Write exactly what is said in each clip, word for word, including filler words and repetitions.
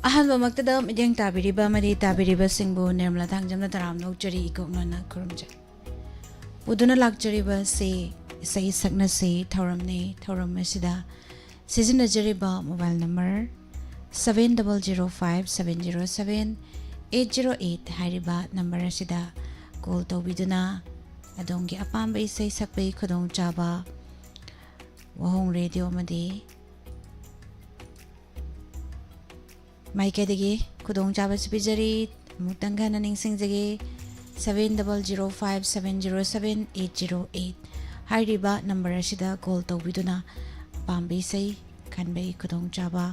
ꯑꯍꯥꯟꯕꯃꯛꯇꯗ ꯃꯤꯠꯌꯦꯡ ꯇꯥꯕꯤꯔꯤꯕ ꯑꯃꯗꯤ ꯇꯥꯕꯤꯔꯤꯕꯁꯤꯡꯕꯨ ꯅꯤꯔꯃꯂꯥ ꯊꯥꯡꯖꯝꯅ ꯇꯔꯥꯝꯅ ꯑꯣꯛꯆꯔꯤ, ꯏꯀꯣꯛꯅꯅ ꯈꯨꯔꯨꯝꯖꯩ꯫ ꯄꯨꯗꯨꯅ ꯂꯥꯛꯆꯔꯤꯕ ꯑꯁꯤ ꯏꯁꯩ ꯁꯛꯅꯁꯤ ꯊꯧꯔꯝꯅꯤ꯫ ꯊꯧꯔꯝ ꯑꯁꯤꯗ ꯁꯤꯖꯤꯟꯅꯖꯔꯤꯕ mobile number seven double zero five seven zero seven eight zero eight ꯍꯥꯏꯔꯤꯕ number ꯑꯁꯤꯗ call ꯇꯧꯕꯤꯗꯨꯅ ꯑꯗꯣꯝꯒꯤ ꯑꯄꯥꯝꯕ ꯏꯁꯩ ꯁꯛꯄꯒꯤ ꯈꯨꯗꯣꯡꯆꯥꯕ ꯋꯥꯍꯣꯡ ꯔꯦꯗꯤꯑꯣ ꯑꯃꯗꯤ ꯃꯥꯏꯀꯩꯗꯒꯤ ꯈꯨꯗꯣꯡꯆꯥꯕꯁꯨ ꯄꯤꯖꯔꯤ꯫ ꯑꯃꯨꯛꯇꯪ ꯍꯟꯅ ꯅꯤꯡꯁꯤꯡꯖꯒꯦ, seven double zero five seven zero seven eight zero eight ꯍꯥꯏꯔꯤꯕ number ꯑꯁꯤꯗ call ꯇꯧꯕꯤꯗꯨꯅ ꯑꯄꯥꯝꯕ ꯏꯁꯩ ꯈꯟꯕꯒꯤ ꯈꯨꯗꯣꯡꯆꯥꯕ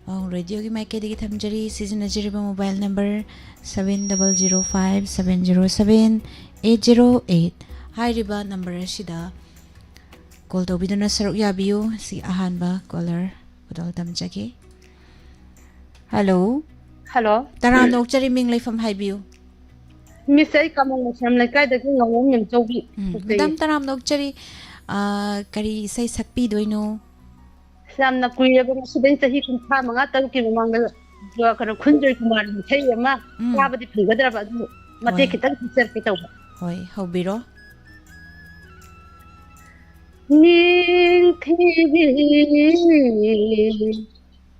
ꯋꯥꯍꯣꯡ ꯔꯦꯗꯤꯑꯣꯒꯤ ꯃꯥꯏꯀꯩꯗꯒꯤ ꯊꯝꯖꯔꯤ꯫ ꯁꯤꯖꯤꯟꯅꯖꯔꯤꯕ mobile number seven double zero five seven zero seven eight zero eight ꯍꯥꯏꯔꯤꯕ number ꯑꯁꯤꯗ call ꯇꯧꯕꯤꯗꯨꯅ ꯁꯔꯨꯛ ꯌꯥꯕꯤꯌꯨ꯫ ꯁꯤ ꯑꯍꯥꯟꯕ caller ꯈꯨꯗꯣꯜ ꯇꯝꯖꯒꯦ꯫ Hello꯫ Hello꯫ ꯇꯔꯥꯝꯅ ꯑꯣꯛꯆꯔꯤ, ꯃꯤꯡ ꯂꯩꯐꯝ ꯍꯥꯏꯕꯤꯌꯨ꯫ Miss, ꯑꯩ ꯀꯃꯜ ꯑꯁ꯭ꯔꯝ ꯂꯩꯀꯥꯏꯗꯒꯤ ꯉꯥꯉꯣꯝ ꯃꯦꯝꯆꯧꯕꯤ ꯎꯝ, ꯀꯧꯖꯩꯌꯦ꯫ Madam, ꯇꯔꯥꯝꯅ ꯑꯣꯛꯆꯔꯤ꯫ ꯑꯥ, ꯀꯔꯤ ꯏꯁꯩ ꯁꯛꯄꯤꯗꯣꯏꯅꯣ? ꯑꯁ, ꯌꯥꯝꯅ ꯀꯨꯏꯔꯕ, ꯉꯁꯤꯗꯩ ꯆꯍꯤ ꯀꯨꯟꯊ꯭ꯔꯥ ꯃꯉꯥ ꯇꯔꯨꯛꯀꯤ ꯃꯃꯥꯡꯗ, ꯑ, ꯀꯩꯅꯣ, ꯈꯨꯟꯖꯣꯏ ꯀꯨꯃꯥꯔꯒꯤ ꯏꯁꯩ ꯑꯃ ꯎꯝ꯫ ꯇꯥꯕꯗꯤ ꯐꯪꯒꯗ꯭ꯔꯕ, ꯑꯗꯨ ꯃꯇꯦꯛ ꯍꯣꯏ꯫ ꯈꯤꯇꯪ ꯁꯛꯆꯔꯛꯀꯦ ꯇꯧꯕ꯫ ꯍꯣꯏ, ꯍꯧꯕꯤꯔꯣ꯫ ꯅꯤꯡꯊꯤꯕꯤ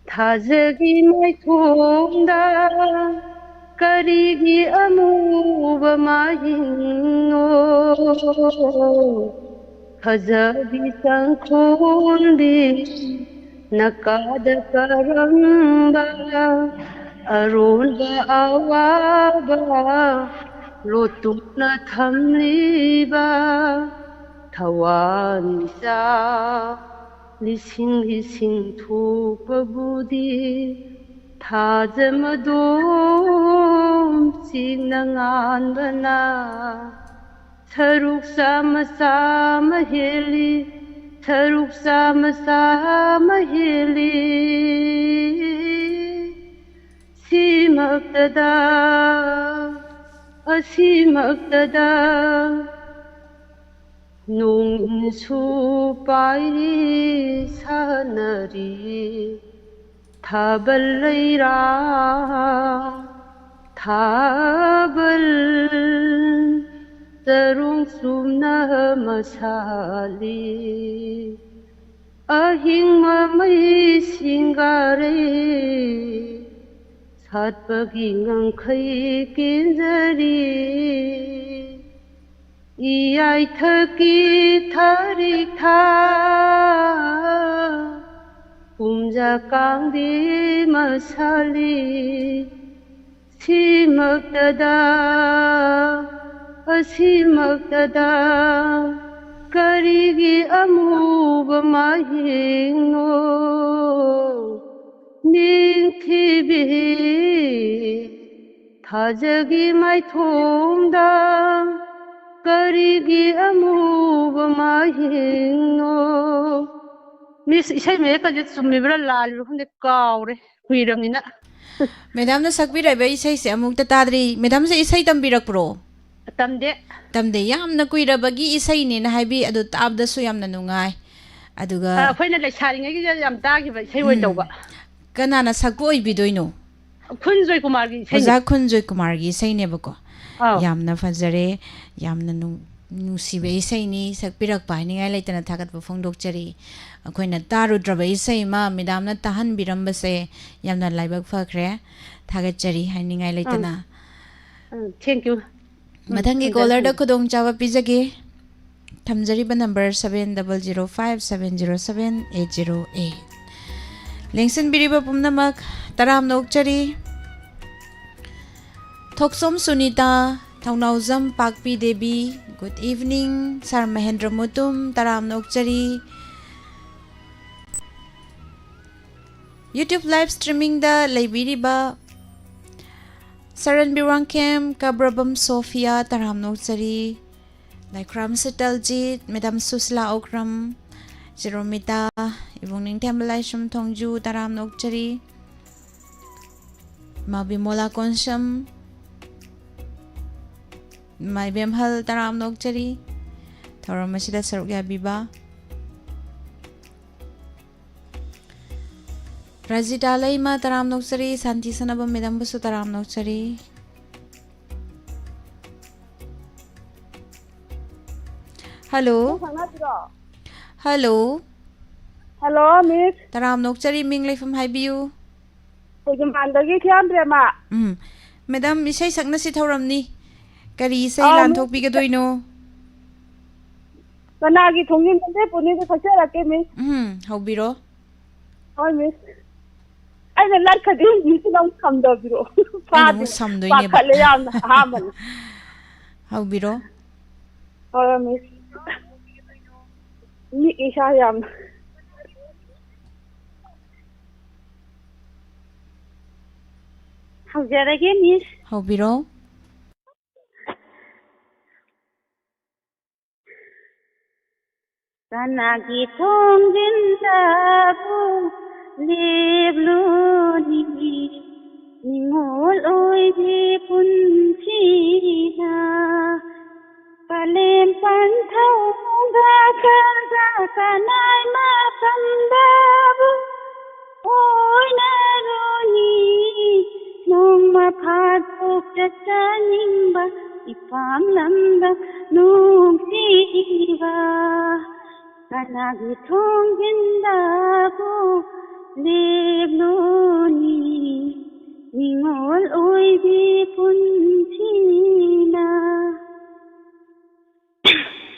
ꯊꯥꯖꯒꯤ ꯃꯥꯏꯊꯣꯡꯗ ꯀꯔꯤꯒꯤ ꯑꯃꯨꯕ ꯃꯥꯍꯤꯡꯅꯣ? ꯐꯖꯕꯤ ꯇꯥꯡꯈꯨꯜꯗꯤ ꯅꯀꯥꯗ ꯀꯔꯝꯕ ꯑꯔꯣꯟꯕ ꯑꯋꯥꯕ ꯂꯣꯠꯇꯨꯅ ꯊꯝꯂꯤꯕ? ꯊꯋꯥꯟꯃꯤꯆꯥꯛ ꯂꯤꯁꯤꯡ ꯂꯤꯁꯤꯡ ꯊꯣꯛꯄꯕꯨꯗꯤ ꯊꯥꯖꯃꯗꯣꯝ ꯆꯤꯛꯅ ꯉꯥꯟꯕꯅ ꯁꯔꯨꯛ ꯆꯥꯝꯃ ꯆꯥꯝꯃ ꯍꯦꯜꯂꯤ, ꯁꯔꯨꯛ ꯆꯥꯝꯃ ꯆꯥꯝꯃ ꯍꯦꯜꯂꯤ꯫ ꯁꯤꯃꯛꯇꯗ, ꯑꯁꯤꯃꯛꯇꯗ ꯅꯣꯡꯏꯟꯁꯨ ꯄꯥꯏꯔꯤ ꯁꯥꯟꯅꯔꯤ꯫ ꯊꯥꯕꯜ ꯂꯩꯔꯥ, ꯊꯥꯕꯜ ꯆꯔꯣꯡ ꯆꯨꯝꯅ ꯃꯁꯥꯂꯤ꯫ ꯑꯍꯤꯡ ꯃꯃꯩ ꯁꯤꯡꯒꯥꯔꯩ ꯁꯥꯠꯄꯒꯤ ꯉꯪꯈꯩ ꯀꯦꯟꯖꯔꯤ꯫ ꯏꯌꯥꯏꯊꯛꯀꯤ ꯊꯔꯤꯛꯊꯥ ꯀꯨꯝꯖꯥ ꯀꯥꯡꯗꯤ ꯃꯁꯥꯂꯤ꯫ ꯁꯤꯃꯛꯇꯗ, ꯑꯁꯤꯃꯛꯇꯗ ꯀꯔꯤꯒꯤ ꯑꯃꯨꯕ ꯃꯍꯤꯡꯅꯣ? ꯅꯤꯡꯊꯤꯕꯤ ꯊꯥꯖꯒꯤ ꯃꯥꯏꯊꯣꯡꯗ ꯀꯔꯤꯒꯤ ꯑꯃꯨꯕ ꯃꯍꯤꯡꯅꯣ? ꯃꯤꯁ, ꯏꯁꯩ ꯃꯌꯦꯛꯀꯁꯦ ꯆꯨꯝꯃꯤꯕ꯭ꯔꯥ ꯂꯥꯜꯂꯤꯕ꯭ꯔꯥ ꯈꯪꯗꯦ, ꯀꯥꯎꯔꯦ, ꯀꯨꯏꯔꯕꯅꯤꯅ꯫ ꯃꯦꯗꯥꯝꯅ ꯁꯛꯄꯤꯔꯛꯏꯕ ꯏꯁꯩꯁꯦ ꯑꯃꯨꯛꯇ ꯇꯥꯗ꯭ꯔꯤ꯫ ꯃꯦꯗꯥꯝꯁꯦ ꯏꯁꯩ ꯇꯝꯕꯤꯔꯛꯄ꯭ꯔꯣ? ꯇꯝꯗꯦ꯫ ꯇꯝꯗꯦ꯫ ꯌꯥꯝꯅ ꯀꯨꯏꯔꯕꯒꯤ ꯏꯁꯩꯅꯦꯅ ꯍꯥꯏꯕꯤ, ꯑꯗꯨ ꯇꯥꯕꯗꯁꯨ ꯌꯥꯝꯅ ꯅꯨꯡꯉꯥꯏ꯫ ꯑꯗꯨꯒ ꯑ, ꯑꯩꯈꯣꯏꯅ ꯂꯩꯁꯥꯔꯤꯉꯩꯒꯤꯗ ꯌꯥꯝ ꯇꯥꯈꯤꯕ ꯏꯁꯩ ꯑꯣꯏꯅ ꯇꯧꯕ꯫ ꯀꯅꯥꯅ ꯁꯛꯄ ꯑꯣꯏꯕꯤꯗꯣꯏꯅꯣ? ꯈꯨꯟꯖꯣꯏ ꯀꯨꯃꯥꯔꯒꯤ ꯏꯁꯩꯅꯦ꯫ ꯑꯣꯖꯥ ꯈꯨꯟꯖꯣꯏ ꯀꯨꯃꯥꯔꯒꯤ ꯏꯁꯩꯅꯦꯕꯀꯣ꯫ ꯑꯥꯎ꯫ ꯌꯥꯝꯅ ꯐꯖꯔꯦ, ꯌꯥꯝꯅ ꯅꯨꯡ-, ꯅꯨꯡꯁꯤꯕ ꯏꯁꯩꯅꯤ꯫ ꯁꯛꯄꯤꯔꯛꯄ ꯍꯥꯏꯅꯤꯡꯉꯥꯏ ꯂꯩꯇꯅ ꯊꯥꯒꯠꯄ ꯐꯣꯡꯗꯣꯛꯆꯔꯤ꯫ ꯑꯩꯈꯣꯏꯅ ꯇꯥꯔꯨꯗ꯭ꯔꯕ ꯏꯁꯩ ꯑꯃ ꯃꯦꯗꯥꯝꯅ ꯇꯥꯍꯟꯕꯤꯔꯝꯕꯁꯦ ꯌꯥꯝꯅ ꯂꯥꯏꯕꯛ ꯐꯈ꯭ꯔꯦ꯫ ꯊꯥꯒꯠꯆꯔꯤ ꯍꯥꯏꯅꯤꯡꯉꯥꯏ ꯂꯩꯇꯅ꯫ ꯎꯝ, thank you꯫ ꯎꯝ, ꯃꯊꯪꯒꯤ ꯎꯝ, ꯀꯣꯂꯔꯗ thank you꯫ ꯈꯨꯗꯣꯡꯆꯥꯕ ꯄꯤꯖꯒꯦ꯫ ꯊꯝꯖꯔꯤꯕ number seven double zero five seven zero seven eight zero eight꯫ ꯂꯦꯡꯁꯤꯟꯕꯤꯔꯤꯕ ꯄꯨꯝꯅꯃꯛ ꯇꯔꯥꯝꯅ ꯑꯣꯛꯆꯔꯤ꯫ ꯊꯣꯛꯆꯣꯝ ꯁꯨꯅꯤꯇꯥ, ꯊꯧꯅꯥꯎꯖꯝ ꯄꯥꯛꯄꯤ ꯗꯦꯕꯤ, good evening꯫ ꯁꯥꯔ ꯃꯍꯦꯟꯗ꯭ꯔ ꯃꯨꯇꯨꯝ, ꯇꯔꯥꯝꯅ ꯑꯣꯛꯆꯔꯤ꯫ YouTube live streamingꯗ ꯂꯩꯕꯤꯔꯤꯕ ꯁꯔꯟꯕꯤ ꯋꯥꯡꯈꯦꯝ, ꯀꯕ꯭ꯔꯕꯝ ꯁꯣꯐꯤꯌꯥ, ꯇꯔꯥꯝꯅ ꯑꯣꯛꯆꯔꯤ꯫ ꯂꯥꯏꯈ꯭ꯔꯥꯝ ꯁꯤꯇꯜꯖꯤꯠ, ꯃꯦꯗꯥꯝ ꯁꯨꯁꯤꯂꯥ ꯑꯣꯀ꯭ꯔꯝ, ꯆꯤꯔꯣꯃꯤꯇꯥ, ꯏꯕꯨꯡ ꯅꯤꯡꯊꯦꯝꯕ ꯂꯥꯏꯁ꯭ꯔꯝ ꯊꯣꯡꯖꯨ, ꯇꯔꯥꯝꯅ ꯑꯣꯛꯆꯔꯤ꯫ ꯏꯃꯥ ꯕꯤꯃꯣꯂꯥ ꯀꯣꯟꯁꯝ, ꯏꯃꯥ ꯏꯕꯦꯝꯍꯜ, ꯇꯔꯥꯝꯅ ꯑꯣꯛꯆꯔꯤ꯫ ꯊꯧꯔꯝ ꯑꯁꯤꯗ ꯁꯔꯨꯛ ꯌꯥꯕꯤꯕ꯫ ꯔꯥꯖꯤꯇꯥ ꯂꯩꯃ, ꯇꯔꯥꯝꯅ ꯑꯣꯛꯆꯔꯤ꯫ ꯁꯥꯟꯇꯤ ꯁꯅꯥꯕꯝ ꯃꯦꯗꯥꯝꯕꯨꯁꯨ ꯇꯔꯥꯝꯅ ꯑꯣꯛꯆꯔꯤ꯫ ꯍꯜꯂꯣ꯫ ꯁꯪꯅꯕꯤꯔꯣ? ꯍꯜꯂꯣ꯫ ꯍꯜꯂꯣ, ꯃꯤꯁ꯫ ꯇꯔꯥꯝꯅ ꯑꯣꯛꯆꯔꯤ, ꯃꯤꯡ ꯂꯩꯐꯝ ꯍꯥꯏꯕꯤꯌꯨ꯫ ꯈꯣꯏꯖꯨꯝꯕꯥꯟꯗꯒꯤ ꯊꯤꯌꯥꯝ ꯄ꯭ꯔꯦꯃ꯫ ꯎꯝ꯫ ꯃꯦꯗꯥꯝ, ꯏꯁꯩ ꯁꯛꯅꯁꯤ ꯊꯧꯔꯝꯅꯤ꯫ ꯀꯔꯤ ꯏꯁꯩ ꯑꯥꯎ, ꯃꯤꯁ꯫ ꯂꯥꯟꯊꯣꯛꯄꯤꯒꯗꯣꯏꯅꯣ? ꯀꯅꯥꯒꯤ ꯊꯣꯡꯖꯤꯟ ꯈꯟꯖꯦ ꯄꯨꯅꯤꯗ ꯁꯛꯆꯔꯛꯀꯦ, ꯃꯤꯁ꯫ ꯎꯝ, ꯍꯧꯕꯤꯔꯣ꯫ ꯍꯣꯏ, ꯃꯤꯁ꯫ ꯑꯩꯅ ꯂꯟꯈ꯭ꯔꯗꯤ ꯃꯤꯁꯅ ꯑꯃꯨꯛ ꯁꯝꯗꯕꯤꯔꯣ? ꯑꯩꯅ ꯑꯃꯨꯛ ꯐꯥꯗꯦ꯫ ꯁꯝꯗꯣꯏꯅꯦꯕ꯫ ꯄꯥꯈꯠꯂꯦ ꯌꯥꯝꯅ, ꯑꯍꯥꯟꯕꯅꯤ꯫ ꯍꯧꯕꯤꯔꯣ꯫ ꯍꯣꯏ, ꯃꯤꯁ꯫ ꯅꯤꯛꯏ ꯏꯁꯥ ꯌꯥꯝꯅ꯫ ꯍꯧꯖꯔꯒꯦ, ꯃꯤꯁ꯫ ꯍꯧꯕꯤꯔꯣ꯫ ꯀꯅꯥꯒꯤ ꯊꯣꯡꯖꯤꯟꯗꯕꯨ ꯂꯦꯞꯂꯨꯅꯤ? ꯅꯤꯡꯉꯣꯜ ꯑꯣꯏꯕꯤ ꯄꯨꯟꯁꯤꯅ ꯀꯥꯂꯦꯟ ꯄꯟꯊꯧꯗ ꯈꯔ ꯀꯅꯥꯏ ꯃꯐꯝꯗꯕꯨ ꯑꯣꯏꯅꯔꯨꯅꯤ? ꯅꯣꯡꯃ ꯐꯥꯗꯣꯛ ꯆꯠꯆꯅꯤꯡꯕ ꯏꯄꯥꯝ ꯂꯝꯗ ꯅꯨꯡꯁꯤꯕ꯫ ꯀꯅꯥꯒꯤ ꯊꯣꯡꯖꯤꯟꯗꯕꯨ ꯂꯦꯞꯂꯨꯅꯤ? ꯅꯤꯡꯉꯣꯜ ꯑꯣꯏꯕꯤ ꯄꯨꯟꯁꯤꯅ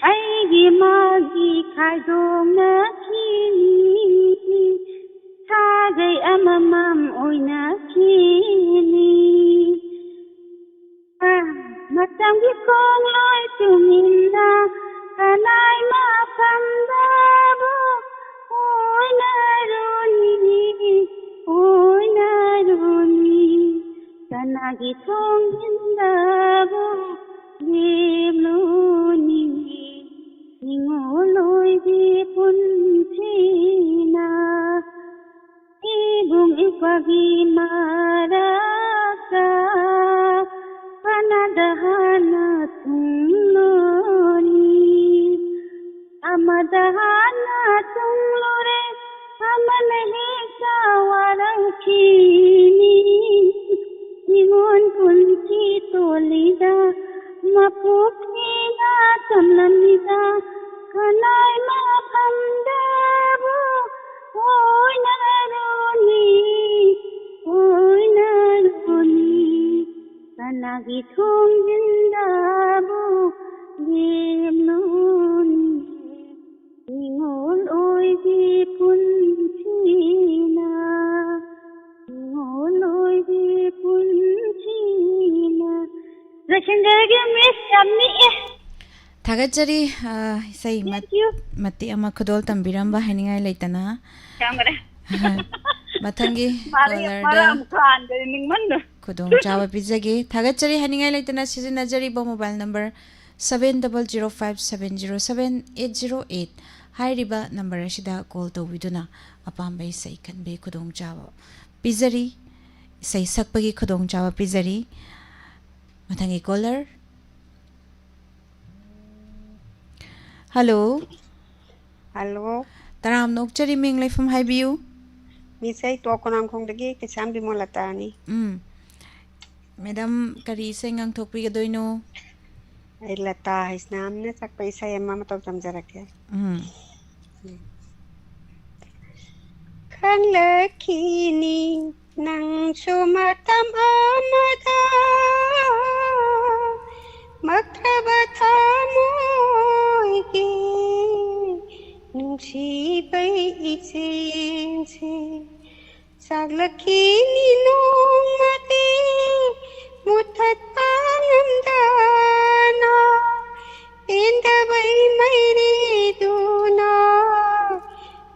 ꯑꯩꯒꯤ ꯃꯥꯒꯤ ꯈꯥꯏꯗꯣꯛꯅꯈꯤꯅꯤ, ꯁꯥꯒꯩ ꯑꯃꯃꯝ ꯑꯣꯏꯅꯈꯤꯅꯤ꯫ ꯑ, ꯃꯇꯝꯒꯤ ꯈꯣꯡꯂꯣꯏ ꯇꯨꯃꯤꯟꯅ ꯀꯅꯥꯏ ꯃꯐꯝꯗꯕꯨ ꯑꯣꯏꯅꯔꯨꯅꯤ, ꯑꯣꯏꯅꯔꯨꯅꯤ꯫ ꯀꯅꯥꯒꯤ ꯊꯣꯡꯖꯤꯟꯗꯕꯨ ꯂꯦꯞꯂꯨꯅꯤ? ꯅꯤꯡꯉꯣꯜ ꯑꯣꯏꯕꯤ ꯄꯨꯟꯁꯤꯅ ꯏꯕꯨꯡ ꯏꯄ꯭ꯋꯥꯒꯤ ꯃꯔꯛꯇ ꯀꯅꯥꯗ ꯍꯥꯟꯅ ꯊꯨꯡꯂꯨꯅꯤ? ꯑꯃꯗ ꯍꯥꯟꯅ ꯊꯨꯡꯂꯨꯔꯦ, ꯑꯃꯅ ꯍꯦꯛꯇ ꯋꯥ ꯁꯤꯅꯤ ꯃꯤꯉꯣꯟ ꯄꯨꯟꯁꯤ ꯇꯣꯜꯂꯤꯗ, ꯃꯄꯣꯛꯁꯤꯅ ꯇꯝꯂꯝꯃꯤꯗ, ꯈꯅꯥꯏ ꯃꯐꯝꯗꯕꯨ ꯑꯣꯏꯅꯔꯣꯅꯤ, ꯑꯣꯏꯅꯔꯣꯅꯤ꯫ ꯀꯅꯥꯒꯤ ꯊꯣꯡꯖꯤꯟꯗꯕꯨ ꯂꯦꯝꯂꯣꯅꯤ꯫ ꯅꯤꯡꯉꯣꯜ ꯑꯣꯏꯕꯤ ꯄꯨꯟꯁꯤꯅ, ꯅꯤꯡꯉꯣꯜ ꯑꯣꯏꯕꯤ ꯄꯨꯟꯁꯤꯅ꯫ ꯂꯣꯏꯁꯤꯟꯖꯔꯒꯦ, ꯃꯤꯁ, ꯌꯥꯝ ꯅꯤꯛꯑꯦ꯫ ꯊꯥꯒꯠꯆꯔꯤ꯫ ꯑ, ꯏꯁꯩ ꯃꯠ-, Thank you꯫ ꯃꯇꯦꯛ ꯑꯃ ꯈꯨꯗꯣꯜ ꯇꯝꯕꯤꯔꯝꯕ ꯍꯥꯏꯅꯤꯡꯉꯥꯏ ꯂꯩꯇꯅ꯫ ꯌꯥꯝꯈꯔꯦ꯫ ꯃꯊꯪꯒꯤ ꯃꯔꯥ-, ꯀꯣꯂꯔꯗ ꯃꯔꯥ ꯑꯃꯨꯛ ꯀꯥꯟꯗꯦ, ꯅꯤꯡꯃꯟꯗ꯫ ꯈꯨꯗꯣꯡꯆꯥꯕ ꯄꯤꯖꯒꯦ꯫ ꯊꯥꯒꯠꯆꯔꯤ ꯍꯥꯏꯅꯤꯡꯉꯥꯏ ꯂꯩꯇꯅ ꯁꯤꯖꯤꯟꯅꯖꯔꯤꯕ mobile number seven double zero five seven zero seven eight zero eight ꯍꯥꯏꯔꯤꯕ ꯅꯝꯕꯔ ꯑꯁꯤꯗ ꯀꯣꯜ ꯇꯧꯕꯤꯗꯨꯅ ꯑꯄꯥꯝꯕ ꯏꯁꯩ ꯈꯟꯕꯒꯤ ꯈꯨꯗꯣꯡꯆꯥꯕ ꯄꯤꯖꯔꯤ, ꯏꯁꯩ ꯁꯛꯄꯒꯤ ꯈꯨꯗꯣꯡꯆꯥꯕ ꯄꯤꯖꯔꯤ꯫ ꯃꯊꯪꯒꯤ ꯀꯣꯂꯔ꯫ ꯍꯜꯂꯣ꯫ ꯍꯜꯂꯣ꯫ ꯇꯔꯥꯝꯅ ꯑꯣꯛꯆꯔꯤ, ꯃꯤꯡ ꯂꯩꯐꯝ ꯍꯥꯏꯕꯤꯌꯨ꯫ ꯃꯤꯁ, ꯑꯩ ꯇꯣꯞ ꯈꯣꯡꯅꯥꯡꯈꯣꯡꯗꯒꯤ ꯀꯩꯁꯥꯝ ꯕꯤꯃꯣꯂꯇꯥꯅꯤ꯫ ꯎꯝ꯫ ꯃꯦꯗꯥꯝ, ꯀꯔꯤ ꯏꯁꯩ ꯉꯥꯡꯊꯣꯛꯄꯤꯒꯗꯣꯏꯅꯣ? ꯑꯩ ꯂꯇꯥ ꯍꯩꯁꯅꯥꯝꯅ ꯁꯛꯄ ꯏꯁꯩ ꯑꯃ ꯃꯇꯧ ꯇꯝꯖꯔꯛꯀꯦ꯫ ꯎꯝ꯫ ꯈꯪꯂꯛꯈꯤꯅꯤ ꯅꯪꯁꯨ ꯃꯇꯝ ꯑꯃꯗ, ꯃꯛꯈ꯭ꯔꯕ ꯊꯃꯣꯏꯒꯤ ꯅꯨꯡꯁꯤꯕꯩ ꯏꯆꯦꯜꯁꯦ꯫ ꯆꯥꯛꯂꯛꯈꯤꯅꯤ ꯅꯣꯡꯃꯗꯤ ꯃꯨꯊꯠꯄ ꯉꯝꯗꯅ, ꯄꯦꯟꯗꯕꯩ ꯃꯩꯔꯤꯗꯨꯅ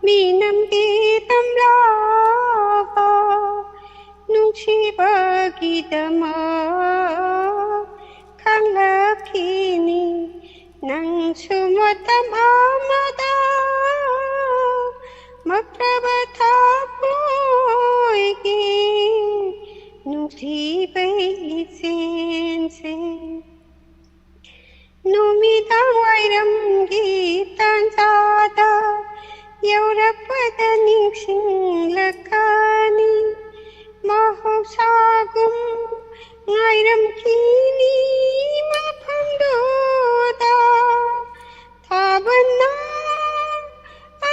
ꯃꯤꯅꯝꯒꯤ ꯇꯝꯂꯥꯕ ꯅꯨꯡꯁꯤꯕꯒꯤꯗꯃꯛ ꯈꯪꯂꯛꯈꯤꯅꯤ ꯅꯪꯁꯨ ꯃꯇꯝ ꯑꯃꯗ, ꯃꯛꯈ꯭ꯔꯕ ꯊꯃꯣꯏꯒꯤ ꯅꯨꯡꯁꯤꯕꯩ ꯏꯆꯦꯜꯁꯦ꯫ ꯅꯨꯃꯤꯗꯥꯡ ꯋꯥꯏꯔꯝꯒꯤ ꯇꯥꯟꯖꯥꯗ ꯌꯧꯔꯛꯄꯗ ꯅꯤꯡꯁꯤꯡꯂꯛꯀꯅꯤ꯫ ꯃꯍꯧꯁꯥꯒꯨꯝ ꯉꯥꯏꯔꯝꯈꯤꯅꯤ ꯃꯐꯝꯗꯨꯗ꯫ ꯊꯥꯕꯜꯅ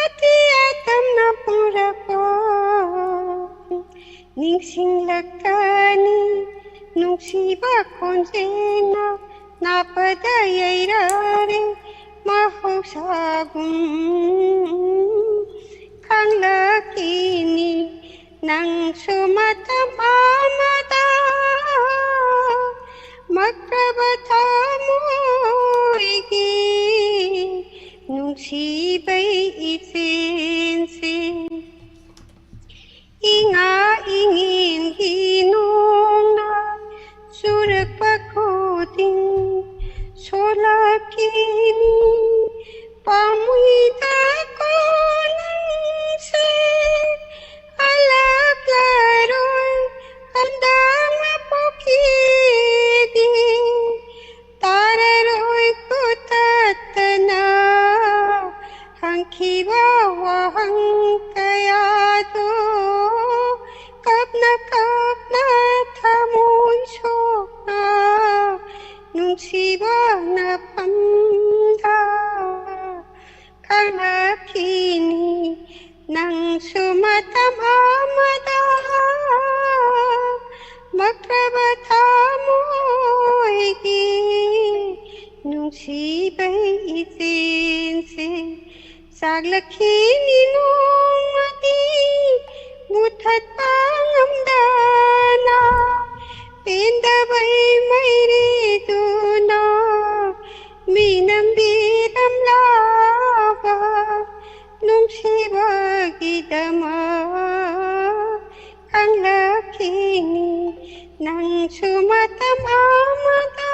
ꯑꯇꯤꯌꯥ ꯇꯝꯅ ꯄꯨꯔꯛꯄ ꯅꯤꯡꯁꯤꯡꯂꯛꯀꯅꯤ꯫ ꯅꯨꯡꯁꯤꯕ ꯈꯣꯟꯖꯦꯜꯅ ꯅꯥꯄꯗ ꯌꯩꯔꯔꯦ ꯃꯍꯧꯁꯥꯒꯨꯝ꯫ ꯈꯪꯂꯛꯈꯤꯅꯤ ꯅꯪꯁꯨ ꯃꯇꯝ ꯑꯃꯗ ꯃꯛꯇꯕ ꯊꯃꯣꯏꯒꯤ ꯅꯨꯡꯁꯤꯕꯩ ꯏꯆꯦꯟꯁꯦ꯫ ꯏꯉꯥ ꯏꯉꯦꯟꯒꯤ ꯅꯣꯡꯅ ꯆꯨꯔꯛꯄ ꯈꯨꯗꯤꯡ ꯁꯣꯂꯛꯈꯤꯅꯤ ꯄꯥꯝꯃꯨꯏꯗꯀꯣ ꯅꯪꯁꯦ꯫ ꯍꯜꯂꯛꯂꯔꯣꯏ ꯍꯟꯗꯛ ꯃꯄꯣꯛꯀꯤꯗꯤ꯫ ꯇꯥꯔꯔꯣꯏ ꯈꯨꯇꯠꯇꯅ ꯍꯪꯈꯤꯕ ꯋꯥꯍꯪ ꯀꯌꯥꯗꯣ꯫ ꯀꯞꯅ ꯀꯞꯅ ꯊꯃꯣꯏ ꯁꯣꯛꯅ ꯅꯨꯡꯁꯤꯕ ꯅꯐꯝꯗ ꯈꯪꯂꯛꯈꯤꯅꯤ ꯅꯪꯁꯨ ꯃꯇꯝ ꯑꯃꯗ ꯃꯛꯇꯕ ꯊꯃꯣꯏꯒꯤ ꯅꯨꯡꯁꯤꯕꯩ ꯏꯆꯦꯟꯁꯦ꯫ ꯆꯥꯛꯂꯛꯈꯤꯅꯤ ꯅꯣꯡꯃꯗꯤ ꯃꯨꯊꯠꯄ ꯉꯝꯗꯅ ꯄꯦꯟꯗꯕꯩ ꯃꯩꯔꯤꯗꯨꯅ ꯃꯤ ꯅꯝꯕꯤꯔꯝꯂꯕ ꯅꯨꯡꯁꯤꯕꯒꯤꯗꯃꯛ ꯈꯪꯂꯛꯈꯤꯅꯤ ꯅꯪꯁꯨ ꯃꯇꯝ ꯑꯃꯗ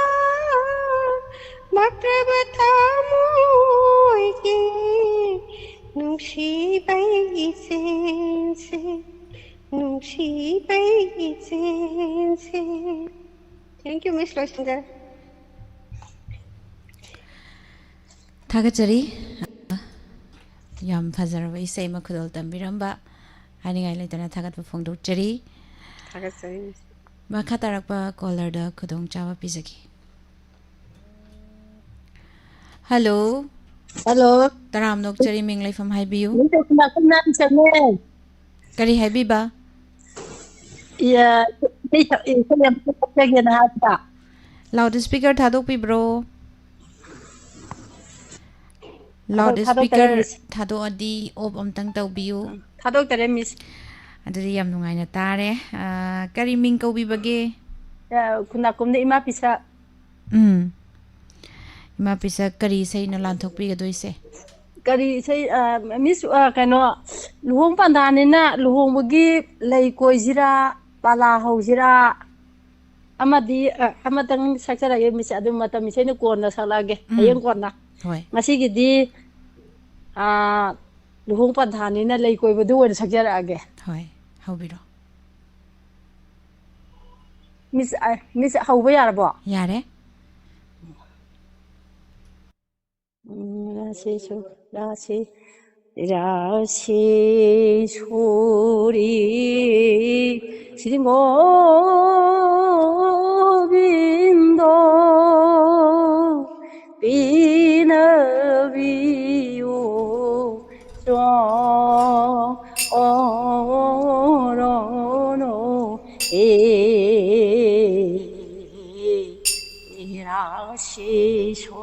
ꯃꯛꯇꯕ ꯊꯃꯣꯏꯒꯤ ꯅꯨꯡꯁꯤꯕꯩ ꯏꯆꯦꯟꯁꯦ꯫ ꯅꯨꯡꯁꯤꯕꯩ ꯏꯆꯦꯟꯁꯦ꯫ Thank you, Miss ꯂꯣꯏꯁꯤꯟꯖꯔꯦ꯫ ꯊꯥꯒꯠꯆꯔꯤ꯫ ꯌꯥꯝ ꯐꯖꯔꯕ ꯏꯁꯩ ꯑꯃ ꯈꯨꯗꯣꯜ ꯇꯝꯕꯤꯔꯝꯕ, ꯍꯥꯏꯅꯤꯡꯉꯥꯏ ꯂꯩꯇꯅ ꯊꯥꯒꯠꯄ ꯐꯣꯡꯗꯣꯛꯆꯔꯤ꯫ ꯊꯥꯒꯠꯆꯔꯤ꯫ ꯃꯈꯥ ꯇꯥꯔꯛꯄ ꯀꯣꯂꯔꯗ ꯈꯨꯗꯣꯡꯆꯥꯕ ꯄꯤꯖꯒꯦ꯫ ꯍꯜꯂꯣ꯫ ꯍꯜꯂꯣ꯫ ꯇꯔꯥꯝꯅ ꯑꯣꯛꯆꯔꯤ, ꯃꯤꯡ ꯂꯩꯐꯝ ꯍꯥꯏꯕꯤꯌꯨ꯫ ꯃꯤꯡ ꯀꯩꯁꯅꯥ ꯀꯨꯝꯅꯥꯝ ꯆꯅꯨ꯫ ꯀꯔꯤ ꯍꯥꯏꯕꯤꯕ? ꯏꯁꯩ ꯁꯛ- ꯏꯁꯩ ꯑꯃ ꯁꯛꯆꯒꯦꯅ ꯍꯥꯏꯕ꯫ Loud speaker ꯊꯥꯗꯣꯛꯄꯤꯕ꯭ꯔꯣ? ꯂꯥꯎꯠ ꯊꯥꯗꯣꯛ- ꯊꯥꯗꯣꯛꯇꯔꯦ, ꯁ꯭ꯄꯤꯀꯔ ꯃꯤꯁ꯫ ꯊꯥꯗꯣꯛꯑꯗꯤ ꯑꯣꯐ ꯑꯝꯇꯪ ꯇꯧꯕꯤꯌꯨ꯫ ꯊꯥꯗꯣꯛꯇꯔꯦ, ꯃꯤꯁ꯫ ꯑꯗꯨꯗꯤ ꯌꯥꯝ ꯅꯨꯡꯉꯥꯏꯅ ꯇꯥꯔꯦ꯫ ꯑ, ꯀꯔꯤ ꯃꯤꯡ ꯀꯧꯕꯤꯕꯒꯦ? ꯑ, ꯈꯨꯟꯗꯥꯛꯀꯨꯝꯗ ꯏꯃꯥ ꯄꯤꯁꯛ꯫ ꯎꯝ꯫ ꯏꯃꯥ ꯄꯤꯁꯛ, ꯀꯔꯤ ꯏꯁꯩꯅꯣ ꯂꯥꯟꯊꯣꯛꯄꯤꯒꯗꯣꯏꯁꯦ? ꯀꯔꯤ ꯏꯁꯩ, ꯑ, ꯃꯤꯁ, ꯑ, ꯀꯩꯅꯣ, ꯂꯨꯍꯣꯡ ꯄꯟꯊꯥꯅꯤꯅ ꯂꯨꯍꯣꯡꯕꯒꯤ ꯂꯩ ꯀꯣꯏꯁꯤꯔꯥ, ꯄꯥꯂꯥ ꯍꯧꯁꯤꯔꯥ, ꯑꯃꯗꯤ, ꯑ, ꯑꯃꯇꯪ ꯁꯛꯆꯔꯒꯦ, ꯃꯤꯁ꯫ ꯑꯗꯨ ꯃꯇꯝ ꯏꯁꯩꯅ ꯀꯣꯟꯅ ꯁꯛꯂꯛꯑꯒꯦ, ꯎꯝ꯫ ꯍꯌꯦꯡ ꯀꯣꯟꯅ꯫ ꯍꯣꯏ꯫ ꯉꯁꯤꯒꯤꯗꯤ, ꯑ, ꯂꯨꯍꯣꯡ ꯄꯟꯊꯥꯅꯤꯅ ꯂꯩ ꯀꯣꯏꯕꯗꯨ ꯑꯣꯏꯅ ꯁꯛꯆꯔꯛꯑꯒꯦ꯫ ꯍꯣꯏ, ꯍꯧꯕꯤꯔꯣ꯫ ꯃꯤꯁ, ꯑ, ꯃꯤꯁ, ꯍꯧꯕ ꯌꯥꯔꯕꯣ? ꯌꯥꯔꯦ꯫ ꯎꯝ, ꯔꯥꯁꯦꯁꯣ-, ꯔꯥꯁꯦ-, ꯔꯥꯁꯦꯁꯣꯔꯤ ꯁ꯭ꯔꯤ ꯒꯣꯕꯤꯟꯗꯣ ꯄꯤꯅꯕꯤꯌꯨ ꯆꯣꯔꯣꯅꯣ ꯑꯦ ꯔꯥꯁꯦꯁꯣꯔꯤ꯫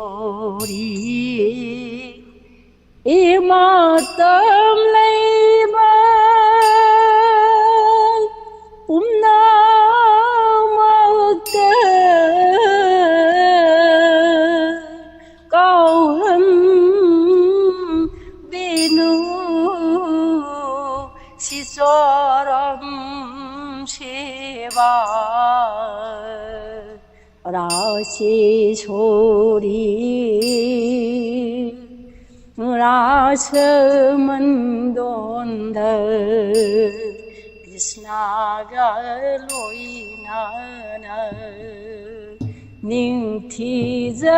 ꯏꯃꯥꯇꯝ ꯂꯩꯕ ꯄꯨꯝꯅꯃꯛꯇ ꯀꯥꯎꯍꯟꯕꯤꯅꯨ ꯁꯤꯆꯣꯔꯝ ꯁꯦꯕꯥ꯫ ꯔꯥꯁꯦꯁꯣꯔꯤ ꯔꯥꯁ ꯃꯟꯗꯣꯟꯗ ꯀ꯭ꯔꯤꯁꯅꯒ ꯂꯣꯏꯅꯅ ꯅꯤꯡꯊꯤꯖꯅ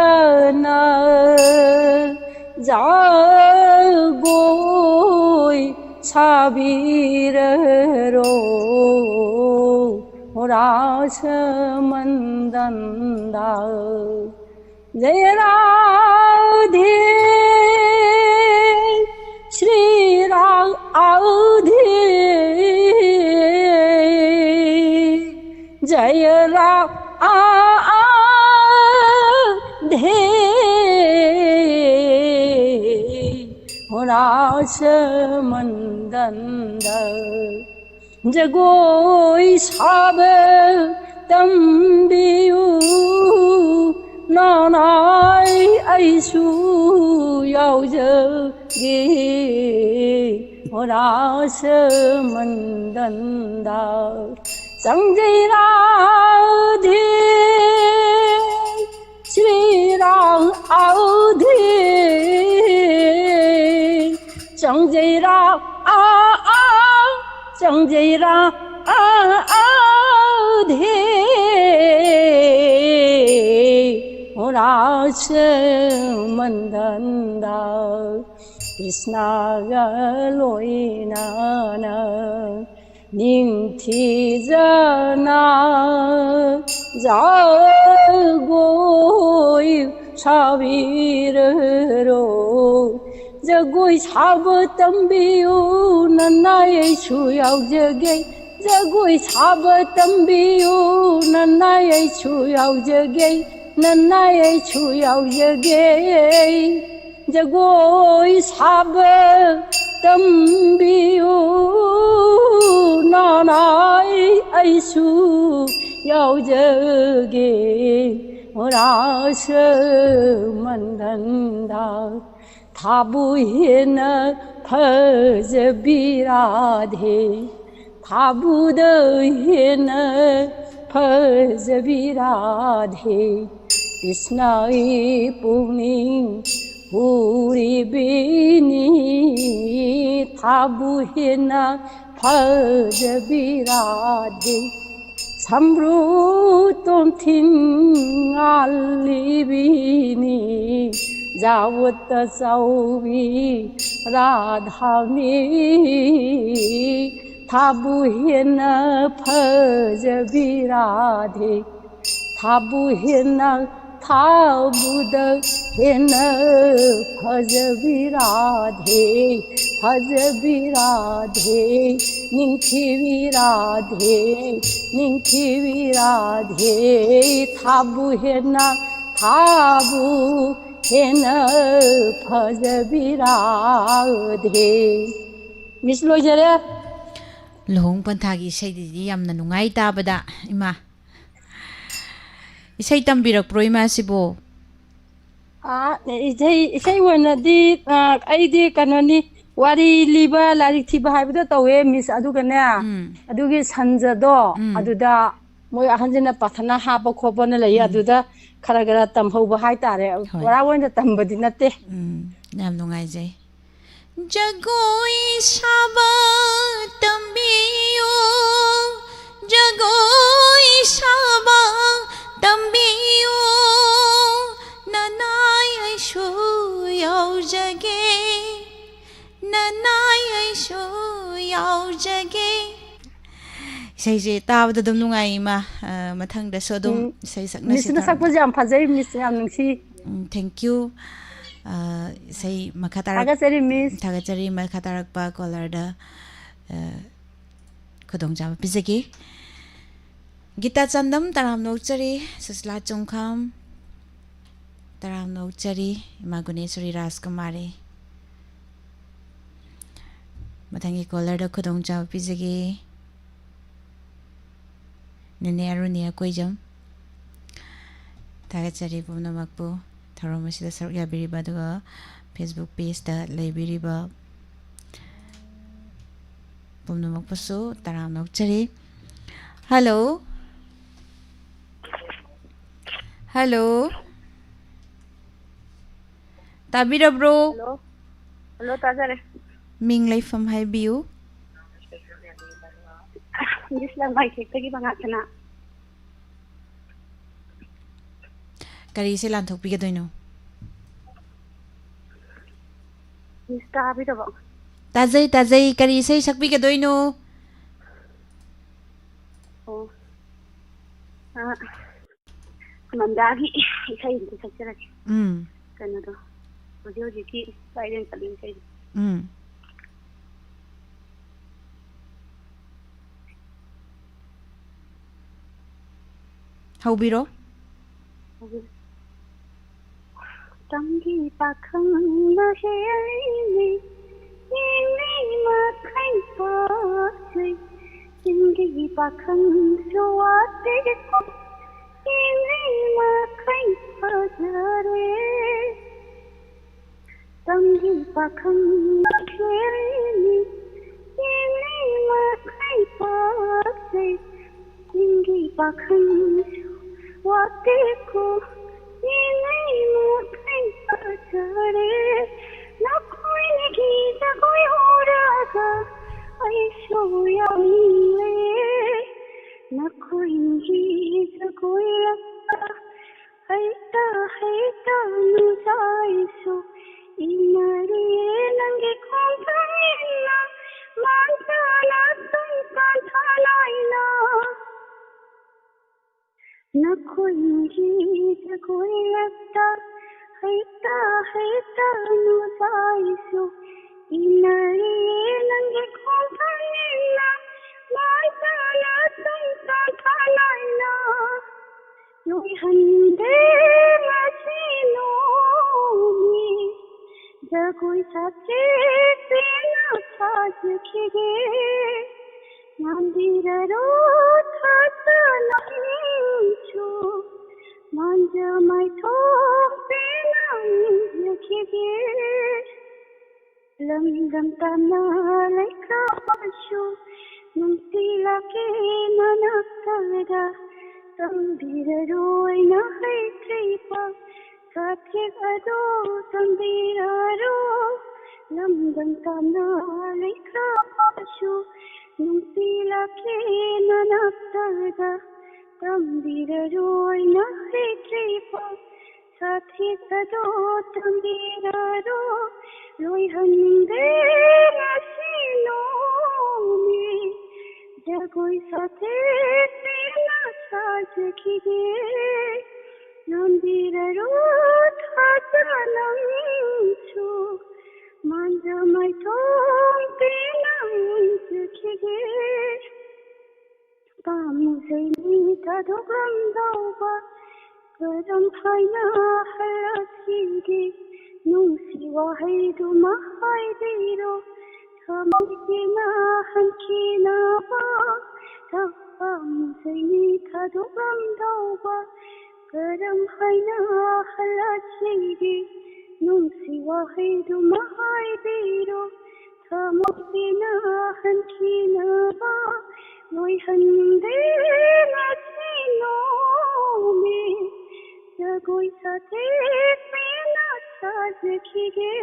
ꯖꯒꯣꯏ ꯁꯥꯕꯤꯔꯔꯣ ꯔꯥꯁ ꯃꯟꯗꯟꯗ꯫ ꯖꯌ ꯔꯥꯙꯦ ꯁ꯭ꯔꯤ ꯔꯥꯙꯦ꯫ ꯖꯌ ꯔꯥ ꯙꯦ ꯔꯥꯁ ꯃꯟꯗꯟꯗ꯫ ꯖꯒꯣꯏ ꯁꯥꯕ ꯇꯝꯕꯤꯌꯨ ꯅꯅꯥꯏ ꯑꯩꯁꯨ ꯌꯥꯎꯖꯒꯦ ꯔꯥꯁ ꯃꯟꯗꯟꯗ꯫ ꯆꯪꯖꯩ ꯔꯥꯙꯦ ꯁ꯭ꯔꯤ ꯔꯥꯙꯦ꯫ ꯆꯪꯖꯩ ꯔꯥ ꯆꯪꯖꯩ ꯔꯥ ꯙꯦ ꯔꯥꯁ ꯃꯟꯗꯟꯗ꯫ ꯀ꯭ꯔꯤꯁꯅꯒ ꯂꯣꯏꯅꯅ ꯅꯤꯡꯊꯤꯖꯅ ꯖꯒꯣꯏ ꯁꯥꯕꯤꯔꯔꯣ꯫ ꯖꯒꯣꯏ ꯁꯥꯕ ꯇꯝꯕꯤꯌꯨ ꯅꯅꯥꯏ ꯑꯩꯁꯨ ꯌꯥꯎꯖꯒꯦ꯫ ꯖꯒꯣꯏ ꯁꯥꯕ ꯇꯝꯕꯤꯌꯨ ꯅꯅꯥꯏ ꯑꯩꯁꯨ ꯌꯥꯎꯖꯒꯦ꯫ ꯅꯅꯥꯏ ꯑꯩꯁꯨ ꯌꯥꯎꯖꯒꯦ꯫ ꯖꯒꯣꯏ ꯁꯥꯕ ꯇꯝꯕꯤꯌꯨ ꯅꯅꯥꯏ ꯑꯩꯁꯨ ꯌꯥꯎꯖꯒꯦ ꯔꯥꯁ ꯃꯟꯗꯟꯗ꯫ ꯊꯥꯕꯨ ꯍꯦꯟꯅ ꯐꯖꯕꯤ ꯔꯥꯙꯦ ꯊꯥꯕꯨꯗ ꯍꯦꯟꯅ ꯐꯖꯕꯤ ꯔꯥꯙꯦ꯫ ꯀ꯭ꯔꯤꯁꯅꯒꯤ ꯄꯨꯛꯅꯤꯡ ꯍꯨꯔꯤꯕꯤꯅꯤ ꯊꯥꯕꯨ ꯍꯦꯟꯅ ꯐꯖꯕꯤ ꯔꯥꯙꯦ꯫ ꯁꯝꯕ꯭ꯔꯨ ꯇꯣꯝꯊꯤꯟ ꯉꯥꯜꯂꯤꯕꯤꯅꯤ ꯌꯥꯎꯗ ꯆꯥꯎꯕꯤ ꯔꯥꯙꯥꯅꯤ, ꯊꯥꯕꯨ ꯍꯦꯟꯅ ꯐꯖꯕꯤ ꯔꯥꯙꯦ, ꯊꯥꯕꯨ ꯍꯦꯟꯅ, ꯊꯥꯕꯨꯗ ꯍꯦꯟꯅ ꯐꯖꯕꯤ ꯔꯥꯙꯦ, ꯐꯖꯕꯤ ꯔꯥꯙꯦ, ꯅꯤꯡꯊꯤꯕꯤ ꯔꯥꯙꯦ, ꯅꯤꯡꯊꯤꯕꯤ ꯔꯥꯙꯦ, ꯊꯥꯕꯨ ꯍꯦꯟꯅ, ꯊꯥꯕꯨ ꯍꯦꯟꯅ ꯐꯖꯕꯤ ꯔꯥꯙꯦ꯫ ꯃꯤꯁ, ꯂꯣꯏꯖꯔꯦ꯫ ꯂꯨꯍꯣꯡ ꯄꯟꯊꯥꯒꯤ ꯏꯁꯩꯗꯨꯗꯤ ꯌꯥꯝꯅ ꯅꯨꯡꯉꯥꯏ ꯇꯥꯕꯗ, ꯏꯃꯥ꯫ ꯏꯁꯩ ꯇꯝꯕꯤꯔꯛꯄ꯭ꯔꯣ ꯏꯃꯥꯁꯤꯕꯣ? ꯑꯥ, ꯏꯁꯩ, ꯏꯁꯩ ꯑꯣꯏꯅꯗꯤ, ꯑꯥ, ꯑꯩꯗꯤ ꯀꯩꯅꯣꯅꯤ, ꯋꯥꯔꯤ ꯂꯤꯕ, ꯂꯥꯏꯔꯤꯛ ꯊꯤꯕ ꯍꯥꯏꯕꯗꯣ ꯇꯧꯋꯦ, ꯃꯤꯁ꯫ ꯑꯗꯨꯒꯅꯦ, ꯎꯝ꯫ ꯑꯗꯨꯒꯤ ꯁꯟꯖꯗꯣ, ꯎꯝ꯫ ꯑꯗꯨꯗ ꯃꯣꯏ ꯑꯍꯟꯁꯤꯅ ꯄ꯭ꯔꯥꯊꯅꯥ ꯍꯥꯞꯄ ꯈꯣꯠꯄꯅ ꯂꯩꯌꯦ, ꯎꯝ꯫ ꯑꯗꯨꯗ ꯈꯔ ꯈꯔ ꯇꯝꯍꯧꯕ ꯍꯥꯏꯇꯥꯔꯦ꯫ ꯍꯣꯏ꯫ ꯄꯨꯔꯥ ꯑꯣꯏꯅ ꯇꯝꯕꯗꯤ ꯅꯠꯇꯦ꯫ ꯎꯝ, ꯌꯥꯝ ꯅꯨꯡꯉꯥꯏꯖꯩ꯫ ꯖꯒꯣꯏ ꯁꯥꯕ ꯇꯝꯕꯤꯌꯨ, ꯖꯒꯣꯏ ꯁꯥꯕ ꯇꯝꯕꯤꯌꯨ, ꯅꯅꯥꯏ ꯑꯩꯁꯨ ꯌꯥꯎꯖꯒꯦ, ꯅꯅꯥꯏ ꯑꯩꯁꯨ ꯌꯥꯎꯖꯒꯦ꯫ ꯏꯁꯩꯁꯦ ꯇꯥꯕꯗ ꯑꯗꯨꯝ ꯅꯨꯡꯉꯥꯏ, ꯏꯃꯥ꯫ ꯑ, ꯃꯊꯪꯗꯁꯨ ꯑꯗꯨꯝ ꯎꯝ꯫ ꯏꯁꯩ ꯁꯛꯅꯁꯤ, ꯃꯤꯁꯅ ꯇꯥꯕꯗ꯫ ꯁꯛꯄꯁꯦ ꯌꯥꯝ ꯐꯖꯩ, ꯃꯤꯁ, ꯌꯥꯝ ꯅꯨꯡꯁꯤ꯫ ꯎꯝ, thank you꯫ ꯑ, ꯏꯁꯩ ꯃꯈꯥ ꯇꯥꯔꯛ-, ꯊꯥꯒꯠꯆꯔꯤ, ꯃꯤꯁ꯫ ꯊꯥꯒꯠꯆꯔꯤ꯫ ꯃꯈꯥ ꯇꯥꯔꯛꯄ ꯀꯣꯂꯔꯗ, ꯑ, ꯈꯨꯗꯣꯡꯆꯥꯕ ꯄꯤꯖꯒꯦ꯫ ꯒꯤꯇꯥ ꯆꯥꯟꯗꯝ, ꯇꯔꯥꯝꯅ ꯑꯣꯛꯆꯔꯤ꯫ ꯁꯨꯁꯤꯂꯥ ꯆꯣꯡꯈꯥꯝ, ꯇꯔꯥꯝꯅ ꯑꯣꯛꯆꯔꯤ꯫ ꯏꯃꯥ ꯒꯨꯅꯦꯁꯣꯔꯤ ꯔꯥꯖꯀꯨꯃꯥꯔꯤ꯫ ꯃꯊꯪꯒꯤ ꯀꯣꯂꯔꯗ ꯈꯨꯗꯣꯡꯆꯥꯕ ꯄꯤꯖꯒꯦ꯫ ꯅꯦꯅꯦ ꯑꯔꯨꯅꯤ ꯑꯀꯣꯏꯖꯝ꯫ ꯊꯥꯒꯠꯆꯔꯤ ꯄꯨꯝꯅꯃꯛꯄꯨ, ꯊꯧꯔꯝ ꯑꯁꯤꯗ ꯁꯔꯨꯛ ꯌꯥꯕꯤꯔꯤꯕ, ꯑꯗꯨꯒ Facebook pageꯇ ꯂꯩꯕꯤꯔꯤꯕ ꯄꯨꯝꯅꯃꯛꯄꯨꯁꯨ ꯇꯔꯥꯝꯅ ꯑꯣꯛꯆꯔꯤ꯫ Hello? Hello? ꯇꯥꯕꯤꯔꯕ꯭ꯔꯣ? Hello? Hello, ꯇꯥꯖꯔꯦ꯫ ꯃꯤꯡ ꯂꯩꯐꯝ ꯍꯥꯏꯕꯤꯌꯨ꯫ ꯃꯤꯁ, ꯂꯪꯃꯥꯏꯊꯦꯛꯇꯒꯤ ꯃꯉꯥꯜꯁꯅꯥ꯫ ꯀꯔꯤ ꯏꯁꯩ ꯂꯥꯟꯊꯣꯛꯄꯤꯒꯗꯣꯏꯅꯣ? ꯃꯤꯁ ꯇꯥꯕꯤꯔꯕꯣ? ꯇꯥꯖꯩ, ꯇꯥꯖꯩ꯫ ꯀꯔꯤ ꯏꯁꯩ ꯁꯛꯄꯤꯒꯗꯣꯏꯅꯣ? ꯑꯣ, ꯑ, ꯃꯟꯗꯥꯒꯤ ꯏꯁꯩ ꯑꯝꯇ ꯁꯛꯆꯔꯛꯀꯦ꯫ ꯎꯝ, ꯀꯩꯅꯣꯗꯣ, ꯍꯧꯖꯤꯛ ꯍꯧꯖꯤꯛꯀꯤ ꯄꯥꯏꯔꯦꯟ ꯆꯠꯂꯤ ꯏꯁꯩꯗꯣ꯫ ꯎꯝ꯫ ꯍꯧꯕꯤꯔꯣ꯫ ꯇꯝꯒꯤ ꯄꯥꯈꯪꯅ ꯍꯦꯜꯂꯤꯅꯤ, ꯌꯦꯡꯂꯤ ꯃꯈꯩ ꯄꯥꯛꯆꯩ꯫ ꯆꯤꯡꯒꯤ ꯄꯥꯈꯪꯁꯨ ꯋꯥꯠꯇꯦꯀꯣ, ꯌꯦꯡꯂꯤ ꯃꯈꯩ ꯐꯖꯔꯦ꯫ ꯇꯝꯒꯤ ꯄꯥꯈꯪꯅ ꯍꯦꯜꯂꯤꯅꯤ, ꯌꯦꯡꯂꯤ ꯃꯈꯩ ꯄꯥꯛꯆꯩ꯫ ꯆꯤꯡꯒꯤ ꯄꯥꯈꯪꯁꯨ ꯋꯥꯠꯇꯦꯀꯣ, ꯌꯦꯡꯂꯤ ꯃꯈꯩ ꯐꯖꯔꯦ꯫ ꯅꯈꯣꯏꯒꯤ ꯖꯒꯣꯏ ꯎꯔꯒ ꯑꯩꯁꯨ ꯌꯥꯎꯅꯤꯡꯂꯦ꯫ ꯅꯈꯣꯏꯒꯤ ꯖꯒꯣꯏ ꯂꯛꯇ ꯍꯩꯇ ꯍꯩꯇ ꯅꯨꯡꯖꯥꯏꯁꯨ ꯏꯟꯅꯔꯦ꯫ ꯅꯪꯒꯤ ꯈꯣꯡꯊꯥꯡ ꯏꯟꯅ ꯃꯥꯟꯖꯅ ꯇꯨꯡ ꯀꯥꯟꯊꯅꯥꯏꯅ ꯅꯈꯣꯏꯒꯤ ꯖꯒꯣꯏ ꯂꯛꯇ ꯍꯩꯇ ꯍꯩꯇ ꯅꯨꯡꯖꯥꯏꯁꯨ ꯏꯟꯅꯔꯦ꯫ ꯅꯪꯒꯤ ꯈꯣꯡꯊꯥꯡ ꯏꯟꯅ ꯃꯥꯟꯖꯅ ꯇꯨꯡ ꯀꯥꯟꯊꯅꯥꯏꯅ ꯂꯣꯏꯍꯟꯗꯦ ꯉꯁꯤ ꯅꯣꯡꯃꯤ꯫ ꯖꯒꯣꯏ ꯁꯥꯆꯦꯛ ꯄꯦꯟꯅ ꯁꯥꯖꯈꯤꯒꯦ꯫ ꯉꯥꯡꯕꯤꯔꯔꯣ ꯊꯥꯖ ꯅꯪꯁꯨ, ꯃꯥꯟꯖ ꯃꯥꯏꯊꯣꯡ ꯄꯦꯟꯅ ꯎꯖꯈꯤꯒꯦ꯫ ꯂꯝꯗꯝ ꯇꯝꯅ ꯂꯩꯈ꯭ꯔꯕꯁꯨ ꯅꯨꯡꯁꯤ ꯂꯥꯛꯀꯦ ꯅꯅꯥꯛꯇꯗ꯫ ꯇꯝꯕꯤꯔꯔꯣꯏ ꯅꯍꯩꯇ꯭ꯔꯤꯕ ꯁꯥꯊꯦꯛ ꯑꯗꯨ ꯇꯝꯕꯤꯔꯔꯣꯏ꯫ ꯂꯝꯗꯝ ꯇꯝꯅ ꯂꯩꯈ꯭ꯔꯕꯁꯨ ꯅꯨꯡꯁꯤ ꯂꯥꯛꯀꯦ ꯅꯅꯥꯛꯇꯗ꯫ ꯇꯝꯕꯤꯔꯔꯣꯏ ꯅꯍꯩꯇ꯭ꯔꯤꯕ ꯁꯥꯊꯤ ꯊꯥꯗꯣꯛ ꯇꯝꯕꯤꯔꯔꯣ, ꯂꯣꯏꯍꯟꯅꯤꯡꯗꯦ ꯉꯁꯤ ꯅꯣꯡꯃꯤ꯫ ꯖꯒꯣꯏ ꯁꯥꯊꯦꯛ ꯄꯦꯟꯅ ꯁꯥꯖꯈꯤꯒꯦ, ꯂꯣꯟꯕꯤꯔꯔꯣ ꯊꯥꯖ ꯅꯪꯁꯨ, ꯃꯥꯟꯖ ꯃꯥꯏꯊꯣꯡ ꯄꯦꯟꯅ ꯎꯟꯖꯈꯤꯒꯦ꯫ ꯄꯥꯝꯖꯩꯅꯤ ꯊꯥꯗꯣꯛꯂꯝꯗꯧꯕ ꯀꯔꯝ ꯍꯥꯏꯅ ꯍꯜꯂꯛꯈꯤꯒꯦ? ꯅꯨꯡꯁꯤ ꯋꯥꯍꯩꯗꯨꯃ ꯍꯥꯏꯕꯤꯔꯣ, ꯊꯃꯣꯏꯁꯤꯅ ꯍꯟꯈꯤꯅꯕ꯫ ꯄꯥꯝꯖꯩꯅꯤ ꯊꯥꯗꯣꯛꯂꯝꯗꯧꯕ ꯀꯔꯝ ꯍꯥꯏꯅ ꯍꯜꯂꯛꯈꯤꯒꯦ? ꯅꯨꯡꯁꯤ ꯋꯥꯍꯩꯗꯨꯃ ꯍꯥꯏꯕꯤꯔꯣ, ꯊꯃꯣꯏꯁꯤꯅ ꯍꯟꯈꯤꯅꯕ꯫ ꯂꯣꯏꯍꯟꯗꯦ ꯉꯁꯤ ꯅꯣꯡꯃꯤ, ꯖꯒꯣꯏ ꯁꯥꯊꯦꯛ ꯄꯦꯟꯅ ꯁꯥꯖꯈꯤꯒꯦ꯫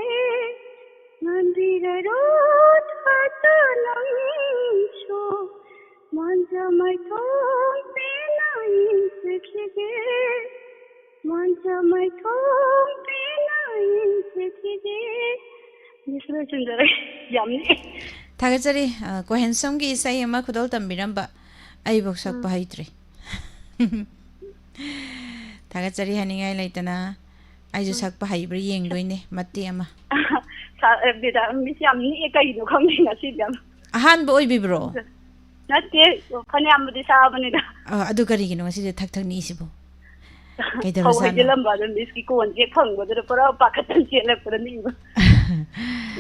ꯉꯥꯟꯕꯤꯔꯔꯣ ꯊꯥꯖ ꯅꯪꯁꯨ, ꯃꯥꯟꯖ ꯃꯥꯏꯊꯣꯡ ꯄꯦꯟꯅ ꯌꯦꯡꯖꯈꯤꯒꯦ, ꯃꯥꯟꯖ ꯃꯥꯏꯊꯣꯡ ꯄꯦꯟꯅ ꯌꯦꯡꯖꯈꯤꯒꯦ꯫ ꯃꯤꯁ ꯂꯣꯏꯁꯤꯟꯖꯔꯦ꯫ ꯌꯥꯝ ꯅꯤꯛꯑꯦ꯫ ꯊꯥꯒꯠꯆꯔꯤ꯫ ꯑ, ꯀꯣꯍꯦꯟꯁꯝꯒꯤ ꯏꯁꯩ ꯑꯃ ꯈꯨꯗꯣꯜ ꯇꯝꯕꯤꯔꯝꯕ, ꯑꯩꯕꯨ ꯁꯛꯄ ꯎꯝ꯫ ꯍꯩꯇ꯭ꯔꯤ꯫ ꯊꯥꯒꯠꯆꯔꯤ ꯍꯥꯏꯅꯤꯡꯉꯥꯏ ꯂꯩꯇꯅ꯫ ꯑꯩꯁꯨ ꯎꯝ꯫ ꯁꯛꯄ ꯍꯩꯕ꯭ꯔꯥ ꯌꯦꯡꯗꯣꯏꯅꯦ, ꯃꯇꯦꯛ ꯑꯃ꯫ ꯁꯥ-, ꯑꯦ, ꯃꯦꯗꯥꯝ, ꯃꯤꯁ ꯌꯥꯝ ꯅꯤꯛꯑꯦ, ꯀꯩꯅꯣ ꯈꯪꯗꯦ ꯉꯁꯤꯗꯤ ꯌꯥꯝ꯫ ꯑꯍꯥꯟꯕ ꯑꯣꯏꯕꯤꯕ꯭ꯔꯣ? ꯅꯠꯇꯦ, ꯐꯅꯌꯥꯝꯕꯨꯗꯤ ꯁꯥꯕꯅꯤꯗ꯫ ꯑ, ꯑꯗꯨ ꯀꯔꯤꯒꯤꯅꯣ ꯉꯁꯤꯗꯤ ꯊꯛ ꯊꯛ ꯅꯤꯛꯏꯁꯤꯕꯣ? ꯐꯧ ꯀꯩꯗꯧꯔꯖꯥꯠꯅꯣ? ꯍꯩꯖꯤꯜꯂꯝꯕ ꯑꯗꯨ ꯃꯤꯁꯀꯤ ꯀꯣꯟꯁꯦ ꯐꯪꯕꯗꯨꯗ ꯄꯨꯔꯥ ꯄꯥꯈꯠꯇꯅ ꯆꯦꯜꯂꯛꯄꯗ ꯅꯤꯛꯏꯕ꯫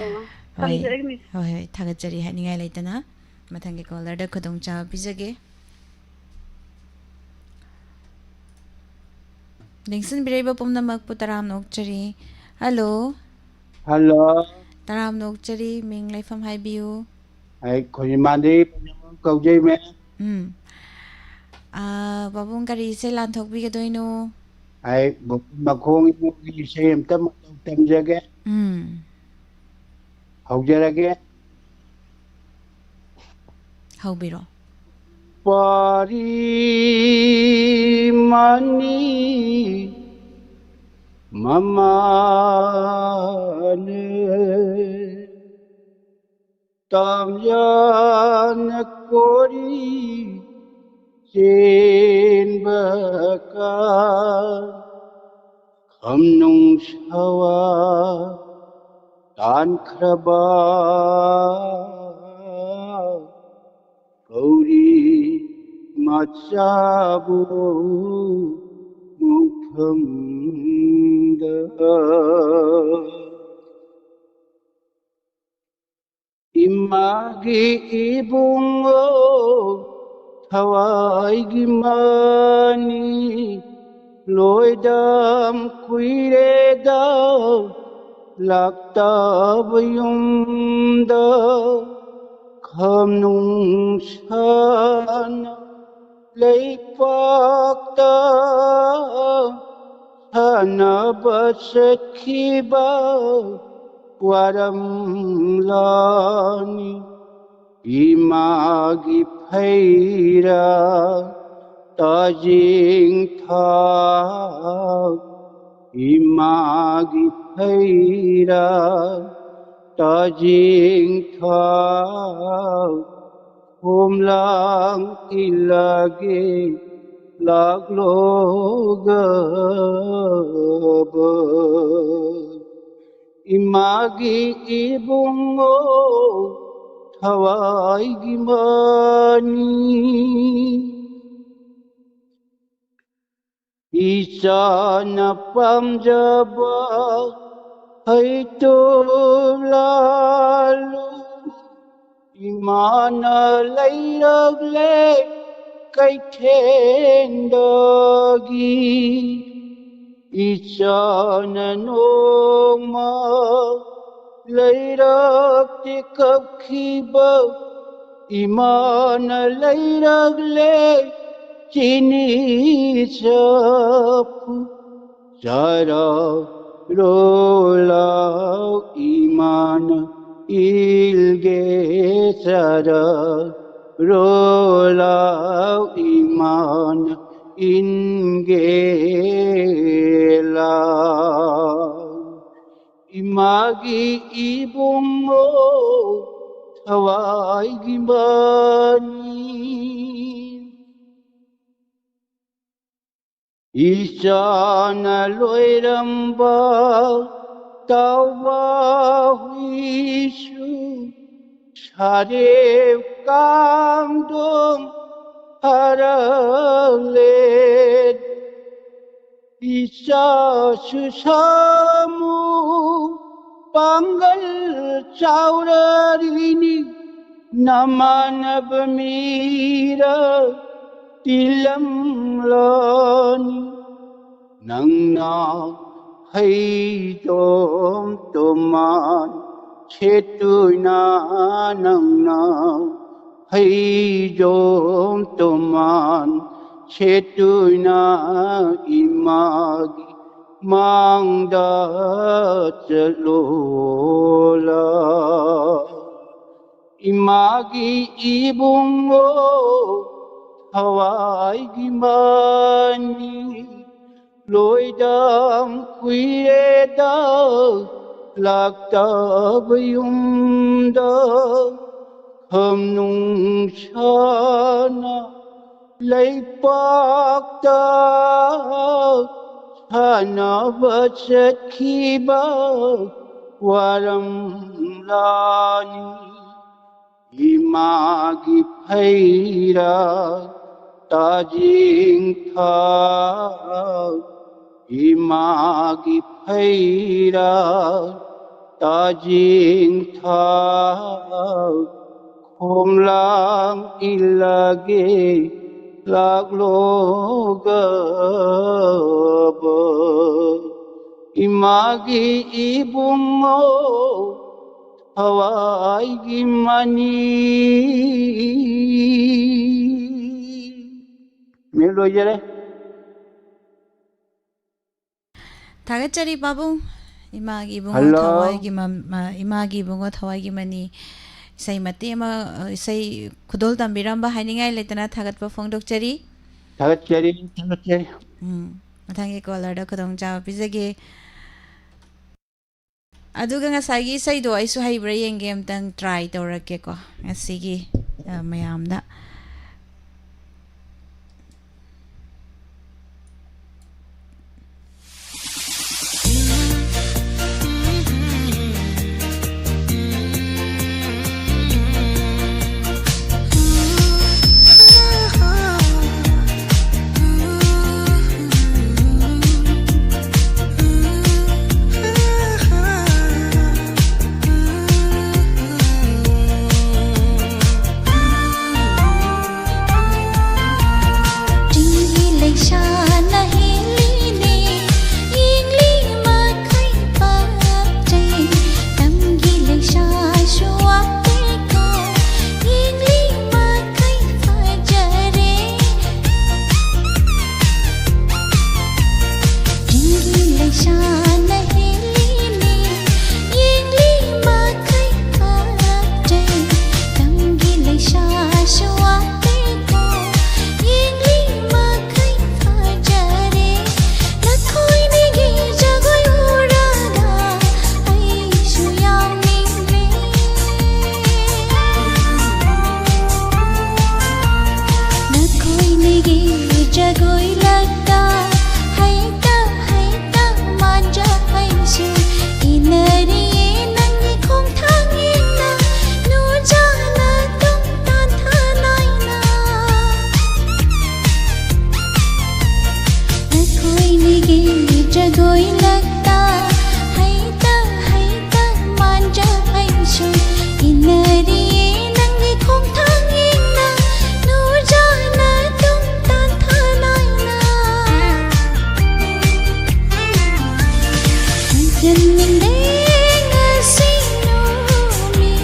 ꯑꯣ, ꯍꯣꯏ꯫ ꯊꯝꯖꯔꯒꯦ, ꯃꯤꯁ꯫ ꯍꯣꯏ, ꯍꯣꯏ, ꯊꯥꯒꯠꯆꯔꯤ ꯍꯥꯏꯅꯤꯡꯉꯥꯏ ꯂꯩꯇꯅ꯫ ꯃꯊꯪꯒꯤ ꯀꯣꯂꯔꯗ ꯈꯨꯗꯣꯡꯆꯥꯕ ꯄꯤꯖꯒꯦ꯫ ꯂꯦꯡꯁꯤꯟꯕꯤꯔꯛꯏꯕ ꯄꯨꯝꯅꯃꯛꯄꯨ ꯇꯔꯥꯝꯅ ꯑꯣꯛꯆꯔꯤ꯫ ꯍꯜꯂꯣ꯫ ꯍꯜꯂꯣ꯫ ꯇꯔꯥꯝꯅ ꯑꯣꯛꯆꯔꯤ, ꯃꯤꯡ ꯂꯩꯐꯝ ꯍꯥꯏꯕꯤꯌꯨ꯫ ꯑꯩ ꯈꯣꯏꯖꯃꯥꯟꯗꯩ ꯄꯟꯖꯃꯝ ꯀꯧꯖꯩ, ꯃꯦꯝ꯫ ꯎꯝ꯫ ꯑꯥ, ꯄꯥꯕꯨꯡ ꯀꯔꯤ ꯏꯁꯩ ꯂꯥꯟꯊꯣꯛꯄꯤꯒꯗꯣꯏꯅꯣ? ꯑꯩ ꯃꯈꯣꯡ ꯏꯃꯣꯒꯤ ꯏꯁꯩ ꯑꯝꯇ ꯃꯇꯧ ꯇꯝꯖꯒꯦ꯫ ꯎꯝ꯫ ꯍꯧꯖꯔꯒꯦ꯫ ꯍꯧꯕꯤꯔꯣ꯫ ꯄꯥꯔꯤ ꯃꯅꯤ ꯃꯃꯥꯅ ꯇꯥꯝꯖꯥꯅ ꯀꯣꯔꯤ ꯆꯦꯟꯕ ꯀꯥꯟ ꯈꯝꯅꯨꯡ ꯁꯋꯥ ꯇꯥꯟꯈ꯭ꯔꯕ ꯀꯧꯔꯤ ꯃꯆꯥꯕꯨ ꯃꯨꯛꯐꯝꯗ ꯏꯃꯥꯒꯤ ꯏꯕꯨꯡꯉꯣ ꯊꯋꯥꯏꯒꯤ ꯃꯅꯤ ꯂꯣꯏꯗꯝ ꯀꯨꯏꯔꯦꯗ ꯂꯥꯛꯇꯕ ꯌꯨꯝꯗ ꯈꯝꯅꯨꯡ ꯁꯥꯅ ꯂꯩꯄꯥꯛꯇ ꯁꯥꯟꯅꯕ ꯆꯠꯈꯤꯕ ꯋꯥꯔꯝꯂꯥꯅꯤ ꯏꯃꯥꯒꯤ ꯐꯩꯔꯥ ꯇꯥꯖꯤꯡ ꯊꯥꯎ ꯏꯃꯥꯒꯤ ꯐꯩꯔꯥ ꯇꯥꯖꯤꯡ ꯊꯥꯎ ꯈꯣꯝꯂꯥꯡ ꯏꯜꯂꯒꯦ ꯂꯥꯛꯂꯣꯒꯕ ꯏꯃꯥꯒꯤ ꯏꯕꯨꯡꯉꯣ ꯊꯋꯥꯏꯒꯤ ꯃꯅꯤ ꯏꯆꯥꯅ ꯄꯥꯝꯖꯕ ꯍꯩꯇꯨꯞ ꯂꯥꯂꯨ ꯏꯃꯥꯅ ꯂꯩꯔꯛꯂꯦ ꯀꯩꯊꯦꯟꯗꯒꯤ ꯏꯆꯥꯅ ꯅꯣꯡꯃ ꯂꯩꯔꯛꯇꯤ ꯀꯞꯈꯤꯕ ꯏꯃꯥꯅ ꯂꯩꯔꯛꯂꯦ ꯆꯤꯅꯤ ꯆꯐꯨ ꯆꯥꯔꯣ ꯂꯥꯎ ꯏꯃꯥꯅ ꯏꯜꯒꯦ ꯆꯥꯔꯣ ꯂꯥꯎ ꯏꯃꯥꯅ ꯏꯟꯒꯦꯂꯥ꯫ ꯏꯃꯥꯒꯤ ꯏꯕꯨꯡꯉꯣ ꯊꯋꯥꯏꯒꯤ ꯃꯅꯤ, ꯏꯆꯥꯅ ꯂꯣꯏꯔꯝꯕ ꯇꯥꯎꯕ ꯍꯨꯏꯁꯨ ꯁꯥꯔꯦꯞ ꯀꯥꯡꯗꯣꯡ ꯐꯔꯛꯂꯦ꯫ ꯏꯆꯥꯁꯨ ꯁꯥꯃꯨ ꯄꯥꯡꯒꯜ ꯆꯥꯎꯔꯔꯤꯅꯤ, ꯅꯃꯥꯟꯅꯕ ꯃꯤꯔ ꯇꯤꯜꯂꯝꯂꯅꯤ꯫ ꯅꯪꯅ ꯐꯩꯖꯣꯝ ꯇꯣꯃꯥꯟ ꯁꯦꯠꯇꯨꯅ, ꯅꯪꯅ ꯐꯩꯖꯣꯝ ꯇꯣꯃꯥꯟ ꯁꯦꯠꯇꯨꯅ ꯏꯃꯥꯒꯤ ꯃꯥꯡꯗ ꯆꯠꯂꯣꯂꯥ꯫ ꯏꯃꯥꯒꯤ ꯏꯕꯨꯡꯉꯣ ꯊꯋꯥꯏꯒꯤ ꯃꯅꯤ, ꯂꯣꯏꯗꯝ ꯀꯨꯏꯔꯦꯗ ꯂꯥꯛꯇꯕ ꯌꯨꯝꯗ, ꯈꯝꯅꯨꯡ ꯁꯥꯅ ꯂꯩꯄꯥꯛꯇ ꯁꯥꯟꯅꯕ ꯆꯠꯈꯤꯕ ꯋꯥꯔꯝꯂꯥꯅꯤ꯫ ꯏꯃꯥꯒꯤ ꯐꯩꯔꯥ ꯇꯥꯖꯤꯡ ꯊꯥ, ꯏꯃꯥꯒꯤ ꯐꯩꯔꯥ ꯇꯥꯖꯤꯡ ꯊꯥ, ꯈꯣꯝꯂꯥꯡ ꯏꯜꯂꯒꯦ ꯂꯥꯛꯂꯣꯒꯕ꯫ ꯏꯃꯥꯒꯤ ꯏꯕꯨꯡꯉꯣ ꯊꯋꯥꯏꯒꯤ ꯃꯅꯤ꯫ ꯃꯦꯝ, ꯂꯣꯏꯖꯔꯦ꯫ ꯊꯥꯒꯠꯆꯔꯤ ꯄꯥꯕꯨꯡ꯫ ꯏꯃꯥꯒꯤ ꯏꯕꯨꯡꯉꯣ Hello꯫ ꯊꯋꯥꯏꯒꯤ ꯃꯝ-, ꯃ-, ꯏꯃꯥꯒꯤ ꯏꯕꯨꯡꯉꯣ ꯊꯋꯥꯏꯒꯤ ꯃꯅꯤ ꯏꯁꯩ ꯃꯇꯦꯛ ꯑꯃ, ꯑ, ꯏꯁꯩ ꯈꯨꯗꯣꯜ ꯇꯝꯕꯤꯔꯝꯕ ꯍꯥꯏꯅꯤꯡꯉꯥꯏ ꯂꯩꯇꯅ ꯊꯥꯒꯠꯄ ꯐꯣꯡꯗꯣꯛꯆꯔꯤ꯫ ꯊꯥꯒꯠꯆꯔꯤ, ꯊꯥꯒꯠꯆꯔꯤ꯫ ꯎꯝ, ꯃꯊꯪꯒꯤ ꯀꯣꯂꯔꯗ ꯈꯨꯗꯣꯡꯆꯥꯕ ꯄꯤꯖꯒꯦ꯫ ꯑꯗꯨꯒ ꯉꯁꯥꯏꯒꯤ ꯏꯁꯩꯗꯣ ꯑꯩꯁꯨ ꯍꯩꯕ꯭ꯔꯥ ꯌꯦꯡꯒꯦ, ꯑꯝꯇꯪ ꯇ꯭ꯔꯥꯏ ꯇꯧꯔꯛꯀꯦꯀꯣ ꯉꯁꯤꯒꯤ, ꯑ, ꯃꯌꯥꯝꯗ꯫ ꯆꯤꯡꯒꯤ ꯂꯩꯁꯥꯅ ꯍꯦꯜꯂꯤꯅꯦ, ꯌꯦꯡꯂꯤ ꯃꯈꯩ ꯄꯛꯆꯩ꯫ ꯇꯝꯒꯤ ꯂꯩꯁꯥꯁꯨ ꯋꯥꯠꯇꯦꯀꯣ, ꯌꯦꯡꯂꯤ ꯃꯈꯩ ꯐꯖꯔꯦ꯫ ꯆꯤꯡꯒꯤ ꯂꯩꯁꯥꯅ ꯍꯦꯜꯂꯤꯅꯦ, ꯌꯦꯡꯂꯤ ꯃꯈꯩ ꯐꯖꯩ꯫ ꯇꯝꯒꯤ ꯂꯩꯁꯥꯁꯨ ꯋꯥꯠꯇꯦꯀꯣ, ꯌꯦꯡꯂꯤ ꯃꯈꯩ ꯐꯖꯔꯦ꯫ ꯅꯈꯣꯏꯅꯤꯒꯤ ꯖꯒꯣꯏ ꯎꯔꯒ ꯑꯩꯁꯨ ꯌꯥꯎꯅꯤꯡꯂꯦ꯫ ꯅꯈꯣꯏꯅꯤꯒꯤ ꯖꯒꯣꯏ ꯂꯛꯇ ꯍꯩꯇ ꯍꯩꯇ ꯃꯥꯟꯖ ꯑꯩꯁꯨ ꯏꯟꯅꯔꯤꯌꯦ꯫ ꯅꯪꯒꯤ ꯈꯣꯡꯊꯥꯡ ꯌꯦꯡꯅ ꯅꯨꯖꯥꯅ ꯇꯨꯝ ꯇꯥꯟꯊꯥ ꯅꯥꯏꯅ꯫ ꯅꯈꯣꯏꯅꯤꯒꯤ ꯖꯒꯣꯏ ꯂꯛꯇ ꯍꯩꯇ ꯍꯩꯇ ꯃꯥꯟꯖ ꯑꯩꯁꯨ ꯏꯟꯅꯔꯤꯌꯦ꯫ ꯅꯪꯒꯤ ꯈꯣꯡꯊꯥꯡ ꯌꯦꯡꯅ ꯅꯨꯖꯥꯅ ꯇꯨꯝ ꯇꯥꯟꯊꯥ ꯅꯥꯏꯅ꯫ ꯍꯟꯖꯟꯅꯤꯡꯗꯦ ꯉꯁꯤ ꯅꯨꯃꯤꯠ꯫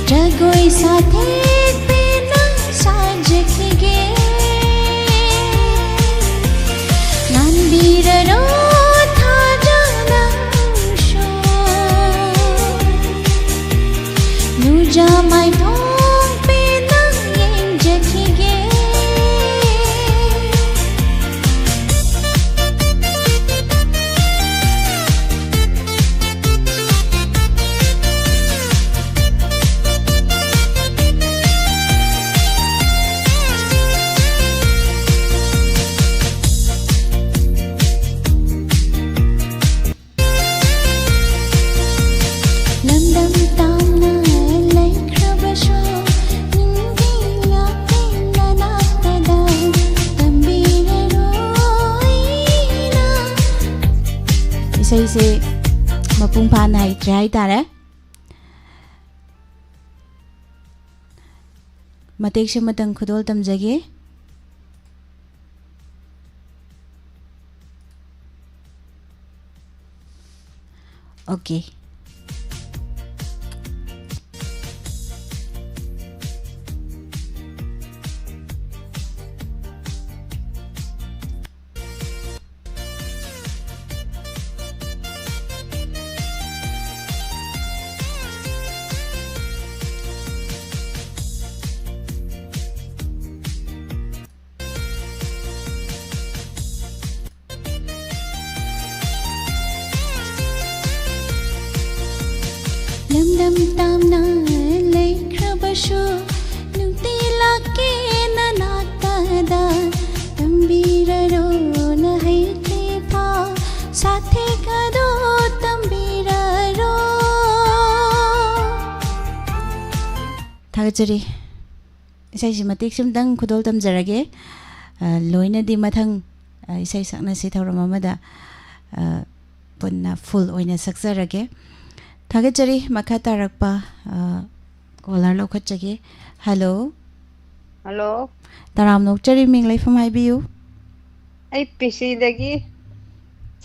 ꯖꯒꯣꯏ ꯁꯥꯊꯦꯛ ꯄꯦꯟꯅ ꯁꯥꯖꯈꯤꯒꯦ꯫ ꯉꯥꯟꯕꯤꯔꯔꯣ ꯊꯥꯖ ꯅꯪꯁꯨ꯫ ꯅꯨꯖꯥ ꯃꯥꯏꯊꯣꯡ ꯄꯦꯟꯅ ꯌꯦꯡꯖ ꯃꯄꯨꯡ ꯐꯥꯅ ꯍꯩꯇ꯭ꯔꯦ ꯍꯥꯏꯇꯥꯔꯦ꯫ ꯃꯇꯦꯛꯁꯤꯃꯇꯪ ꯈꯨꯗꯣꯜ ꯇꯝꯖꯒꯦ꯫ Okay. ꯂꯝꯗꯝ ꯇꯥꯝꯅ ꯂꯩꯈ꯭ꯔꯕꯁꯨ, ꯅꯨꯡꯇꯤ ꯂꯥꯛꯀꯦ ꯅꯅꯥꯛꯇꯗ꯫ ꯇꯝꯕꯤꯔꯔꯣ ꯅꯍꯩꯇ꯭ꯔꯤꯐꯥꯎ, ꯁꯥꯊꯦꯛ ꯑꯗꯨ ꯇꯝꯕꯤꯔꯔꯣ꯫ ꯊꯥꯒꯠꯆꯔꯤ꯫ ꯏꯁꯩꯁꯤ ꯃꯇꯦꯛ ꯁꯤꯝꯇꯪ ꯈꯨꯗꯣꯜ ꯇꯝꯖꯔꯒꯦ꯫ ꯑ, ꯂꯣꯏꯅꯗꯤ ꯃꯊꯪ, ꯑ, ꯏꯁꯩ ꯁꯛꯅꯁꯤ ꯊꯧꯔꯝ ꯑꯃꯗ, ꯑ, ꯄꯨꯟꯅ full ꯑꯣꯏꯅ ꯁꯛꯆꯔꯒꯦ꯫ ꯊꯥꯒꯠꯆꯔꯤ꯫ ꯃꯈꯥ ꯇꯥꯔꯛꯄ, ꯑ, caller ꯂꯧꯈꯠꯆꯒꯦ꯫ Hello꯫ Hello꯫ ꯇꯔꯥꯝꯅ ꯑꯣꯛꯆꯔꯤ, ꯃꯤꯡ ꯂꯩꯐꯝ ꯍꯥꯏꯕꯤꯌꯨ꯫ ꯑꯩ ꯄꯤꯁꯤꯗꯒꯤ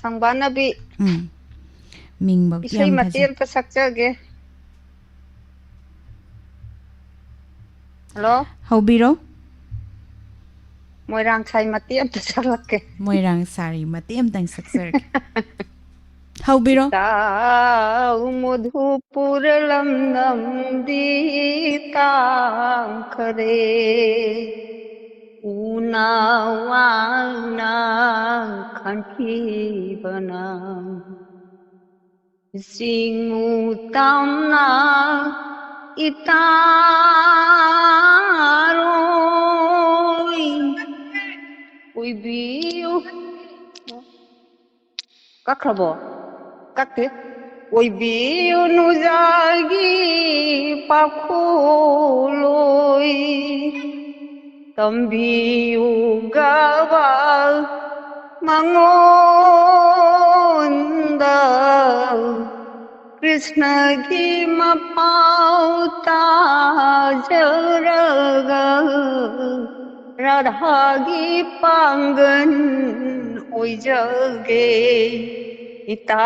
ꯁꯪꯕꯥꯅꯕꯤ꯫ ꯎꯝ꯫ ꯃꯤꯡꯐꯧꯗꯤ ꯏꯁꯩ ꯌꯥꯝ ꯃꯇꯦꯛ ꯐꯖꯩ꯫ ꯑꯝꯇ ꯁꯛꯆꯒꯦ꯫ Hello꯫ ꯍꯧꯕꯤꯔꯣ꯫ ꯃꯣꯏꯔꯥꯡ ꯁꯥꯏ ꯃꯇꯦꯛ ꯑꯝꯇ ꯁꯛꯂꯛꯀꯦ꯫ ꯃꯣꯏꯔꯥꯡ ꯁꯥꯔꯤ ꯃꯇꯦꯛ ꯑꯝꯇꯪ ꯁꯛꯆꯔꯛꯀꯦ꯫ ꯍꯧꯕꯤꯔꯣ꯫ ꯏꯇꯥꯎ ꯃꯙꯨꯄꯨꯔ ꯂꯝꯗꯝꯗꯤ ꯇꯥꯡꯈꯔꯦ꯫ ꯎꯅ ꯋꯥꯅ ꯈꯟꯈꯤꯕꯅ ꯆꯤꯡꯉꯨ ꯇꯝꯅ ꯏꯇꯥꯔꯣꯏ ꯑꯣꯏꯕꯤꯌꯨ꯫ ꯀꯛꯈ꯭ꯔꯕꯣ? ꯀꯛꯇꯦ꯫ ꯑꯣꯏꯕꯤꯌꯨ ꯅꯨꯖꯥꯒꯤ ꯄꯥꯈꯣꯂꯣꯏ꯫ ꯇꯝꯕꯤꯌꯨ ꯒꯕ ꯃꯉꯣꯟꯗ꯫ ꯀ꯭ꯔꯤꯁꯅꯒꯤ ꯃꯄꯥꯎ ꯇꯥꯖꯔꯒ ꯔꯥꯙꯥꯒꯤ ꯄꯥꯡꯒꯟ ꯑꯣꯏꯖꯒꯦ꯫ ꯏꯇꯥ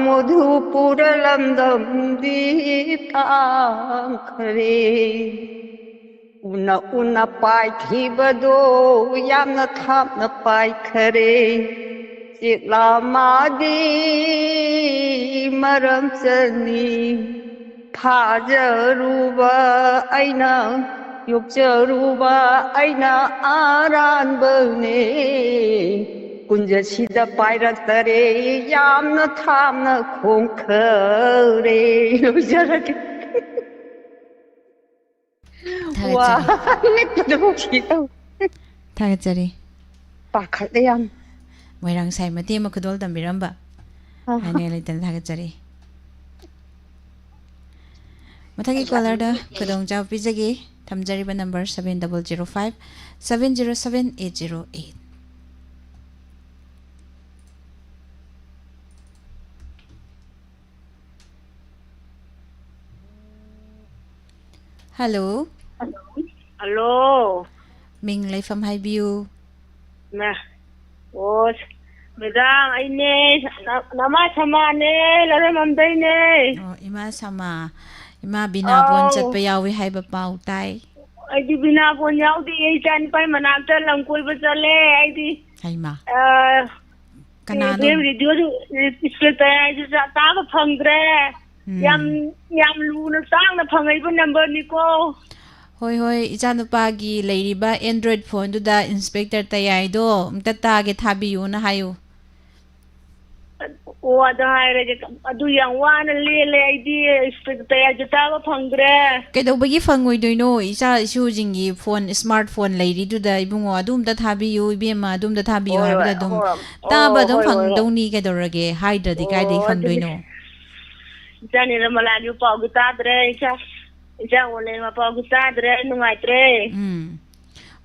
ꯃꯣꯙꯨꯄꯨꯔ ꯂꯝꯗꯝꯗꯤ ꯇꯥꯡꯈ꯭ꯔꯦ꯫ ꯎꯅ ꯎꯅ ꯄꯥꯏꯈꯤꯕꯗꯣ ꯌꯥꯝꯅ ꯊꯥꯞꯅ ꯄꯥꯏꯈꯔꯦ꯫ ꯆꯦꯛꯂꯥ ꯃꯥꯗꯤ ꯃꯔꯝ ꯆꯅꯤ꯫ ꯊꯥꯖꯔꯨꯕ ꯑꯩꯅ, ꯌꯣꯛꯆꯔꯨꯕ ꯑꯩꯅ ꯑꯔꯥꯟꯕꯅꯦ꯫ ꯀꯨꯟꯖꯁꯤꯗ ꯄꯥꯏꯔꯛꯇꯔꯦ, ꯌꯥꯝꯅ ꯊꯥꯞꯅ ꯈꯣꯡꯈꯔꯦ꯫ ꯂꯣꯏꯖꯔꯒꯦ꯫ ꯊꯥꯒꯠꯆꯔꯤ꯫ ꯋꯥ, ꯃꯤꯠꯇꯨꯗ ꯁꯤ ꯇꯧ꯫ ꯊꯥꯒꯠꯆꯔꯤ꯫ ꯄꯥꯈꯠꯂꯦ ꯌꯥꯝ꯫ ꯃꯣꯏꯔꯥꯡ ꯁꯥꯏ ꯃꯇꯦꯛ ꯑꯃ ꯈꯨꯗꯣꯜ ꯇꯝꯕꯤꯔꯝꯕ꯫ ꯑꯥ꯫ ꯍꯥꯏꯅꯤꯡꯉꯥꯏ ꯂꯩꯇꯅ ꯊꯥꯒꯠꯆꯔꯤ꯫ ꯃꯊꯪꯒꯤ ꯀꯣꯂꯔꯗ ꯈꯨꯗꯣꯡꯆꯥꯕ ꯄꯤꯖꯒꯦ꯫ ꯊꯝꯖꯔꯤꯕ number seven double zero five seven zero seven eight zero eight꯫ Hello. Hello. ꯃꯤꯡ ꯂꯩꯐꯝ ꯍꯥꯏꯕꯤꯌꯨ꯫ ꯃ-, ꯑꯣ, ꯃꯦꯗꯥꯝ, ꯑꯩꯅꯦ, ꯅ-, ꯅꯃꯥ ꯁꯃꯥꯅꯦ, ꯂꯧꯔꯦꯝꯕꯝꯗꯩꯅꯦ꯫ ꯑꯣ, ꯏꯃꯥ ꯁꯃꯥ, ꯏꯃꯥ ꯕꯤꯅꯥꯕꯣꯟ ꯑꯧ꯫ ꯆꯠꯄ ꯌꯥꯎꯏ ꯍꯥꯏꯕ ꯄꯥꯎ ꯇꯥꯏ꯫ ꯑꯩꯗꯤ ꯕꯤꯅꯥꯕꯣꯟ ꯌꯥꯎꯗꯦ, ꯏꯆꯥ ꯅꯨꯄꯥꯒꯤ ꯃꯅꯥꯛꯇ ꯂꯝ ꯀꯣꯏꯕ ꯆꯠꯂꯦ꯫ ꯑꯩꯗꯤ, ꯍꯩꯃꯥ꯫ ꯑ, ꯀꯅꯥꯅꯣ? ꯑꯦꯐ ꯑꯦꯝ ꯔꯦꯗꯤꯑꯣꯗꯨ, ꯏꯁꯄꯦꯛꯇꯔ ꯍꯥꯏꯗꯨ ꯆꯥ-, ꯇꯥꯕ ꯐꯪꯗ꯭ꯔꯦ꯫ ꯎꯝ꯫ ꯌꯥꯝ, ꯌꯥꯝ ꯂꯨꯅ ꯇꯥꯡꯅ ꯐꯪꯉꯛꯏꯕ ꯅꯝꯕꯔꯅꯤꯀꯣ꯫ ꯍꯣꯏ, ꯍꯣꯏ, ꯏꯆꯥꯅꯨꯄꯥꯒꯤ ꯂꯩꯔꯤꯕ Android ꯐꯣꯟꯗꯨꯗ ꯏꯟꯁꯄꯦꯛꯇꯔ ꯇꯌꯥꯏꯗꯣ ꯑꯝꯇ ꯇꯥꯒꯦ ꯊꯥꯕꯤꯌꯨꯅ ꯍꯥꯏꯌꯨ꯫ ꯑꯣ, ꯑꯗꯨ ꯍꯥꯏꯔꯒꯦ꯫ ꯑꯗꯨ ꯌꯥꯝ ꯋꯥꯅ ꯂꯦꯜꯂꯦ ꯑꯩꯗꯤ, ꯏꯟꯁꯄꯦꯛꯇꯔ ꯇꯌꯥꯏꯗꯣ ꯇꯥꯕ ꯐꯪꯗ꯭ꯔꯦ꯫ ꯀꯩꯗꯧꯕꯒꯤ ꯐꯪꯉꯣꯏꯗꯣꯏꯅꯣ? ꯏꯆꯥ ꯏꯁꯨꯁꯤꯡꯒꯤ ꯐꯣꯟ, ꯁ꯭ꯃꯥꯔꯠ ꯐꯣꯟ ꯂꯩꯔꯤꯗꯨꯗ, "ꯏꯕꯨꯡꯉꯣ, ꯑꯗꯨ ꯑꯝꯇ ꯊꯥꯕꯤꯌꯨ, ꯏꯕꯦꯝꯃ, ꯑꯗꯨ ꯑꯝꯇ ꯊꯥꯕꯤꯌꯨ" ꯍꯣꯏ, ꯍꯥꯏꯕꯗ ꯍꯣꯏ, ꯑꯗꯨꯝ ꯍꯣꯏ꯫ ꯇꯥꯕ ꯑꯣ, ꯑꯗꯨꯝ ꯍꯣꯏ, ꯍꯣꯏ, ꯍꯣꯏ꯫ ꯐꯪꯗꯧꯅꯤ, ꯀꯩꯗꯧꯔꯒꯦ? ꯍꯥꯏꯗ꯭ꯔꯗꯤ ꯑꯣ, ꯀꯥꯏꯗꯒꯤ ꯑꯗꯨꯅꯤ꯫ ꯐꯪꯗꯣꯏꯅꯣ? ꯏꯆꯥ ꯅꯤꯔꯃꯂꯥꯒꯤ ꯄꯥꯎꯗꯤ ꯇꯥꯗ꯭ꯔꯦ, ꯏꯆꯥ, ꯏꯆꯥ ꯑꯣꯂꯦꯟ ꯃꯄꯥꯎꯗꯤ ꯇꯥꯗ꯭ꯔꯦ, ꯅꯨꯡꯉꯥꯏꯇ꯭ꯔꯦ꯫ ꯎꯝ꯫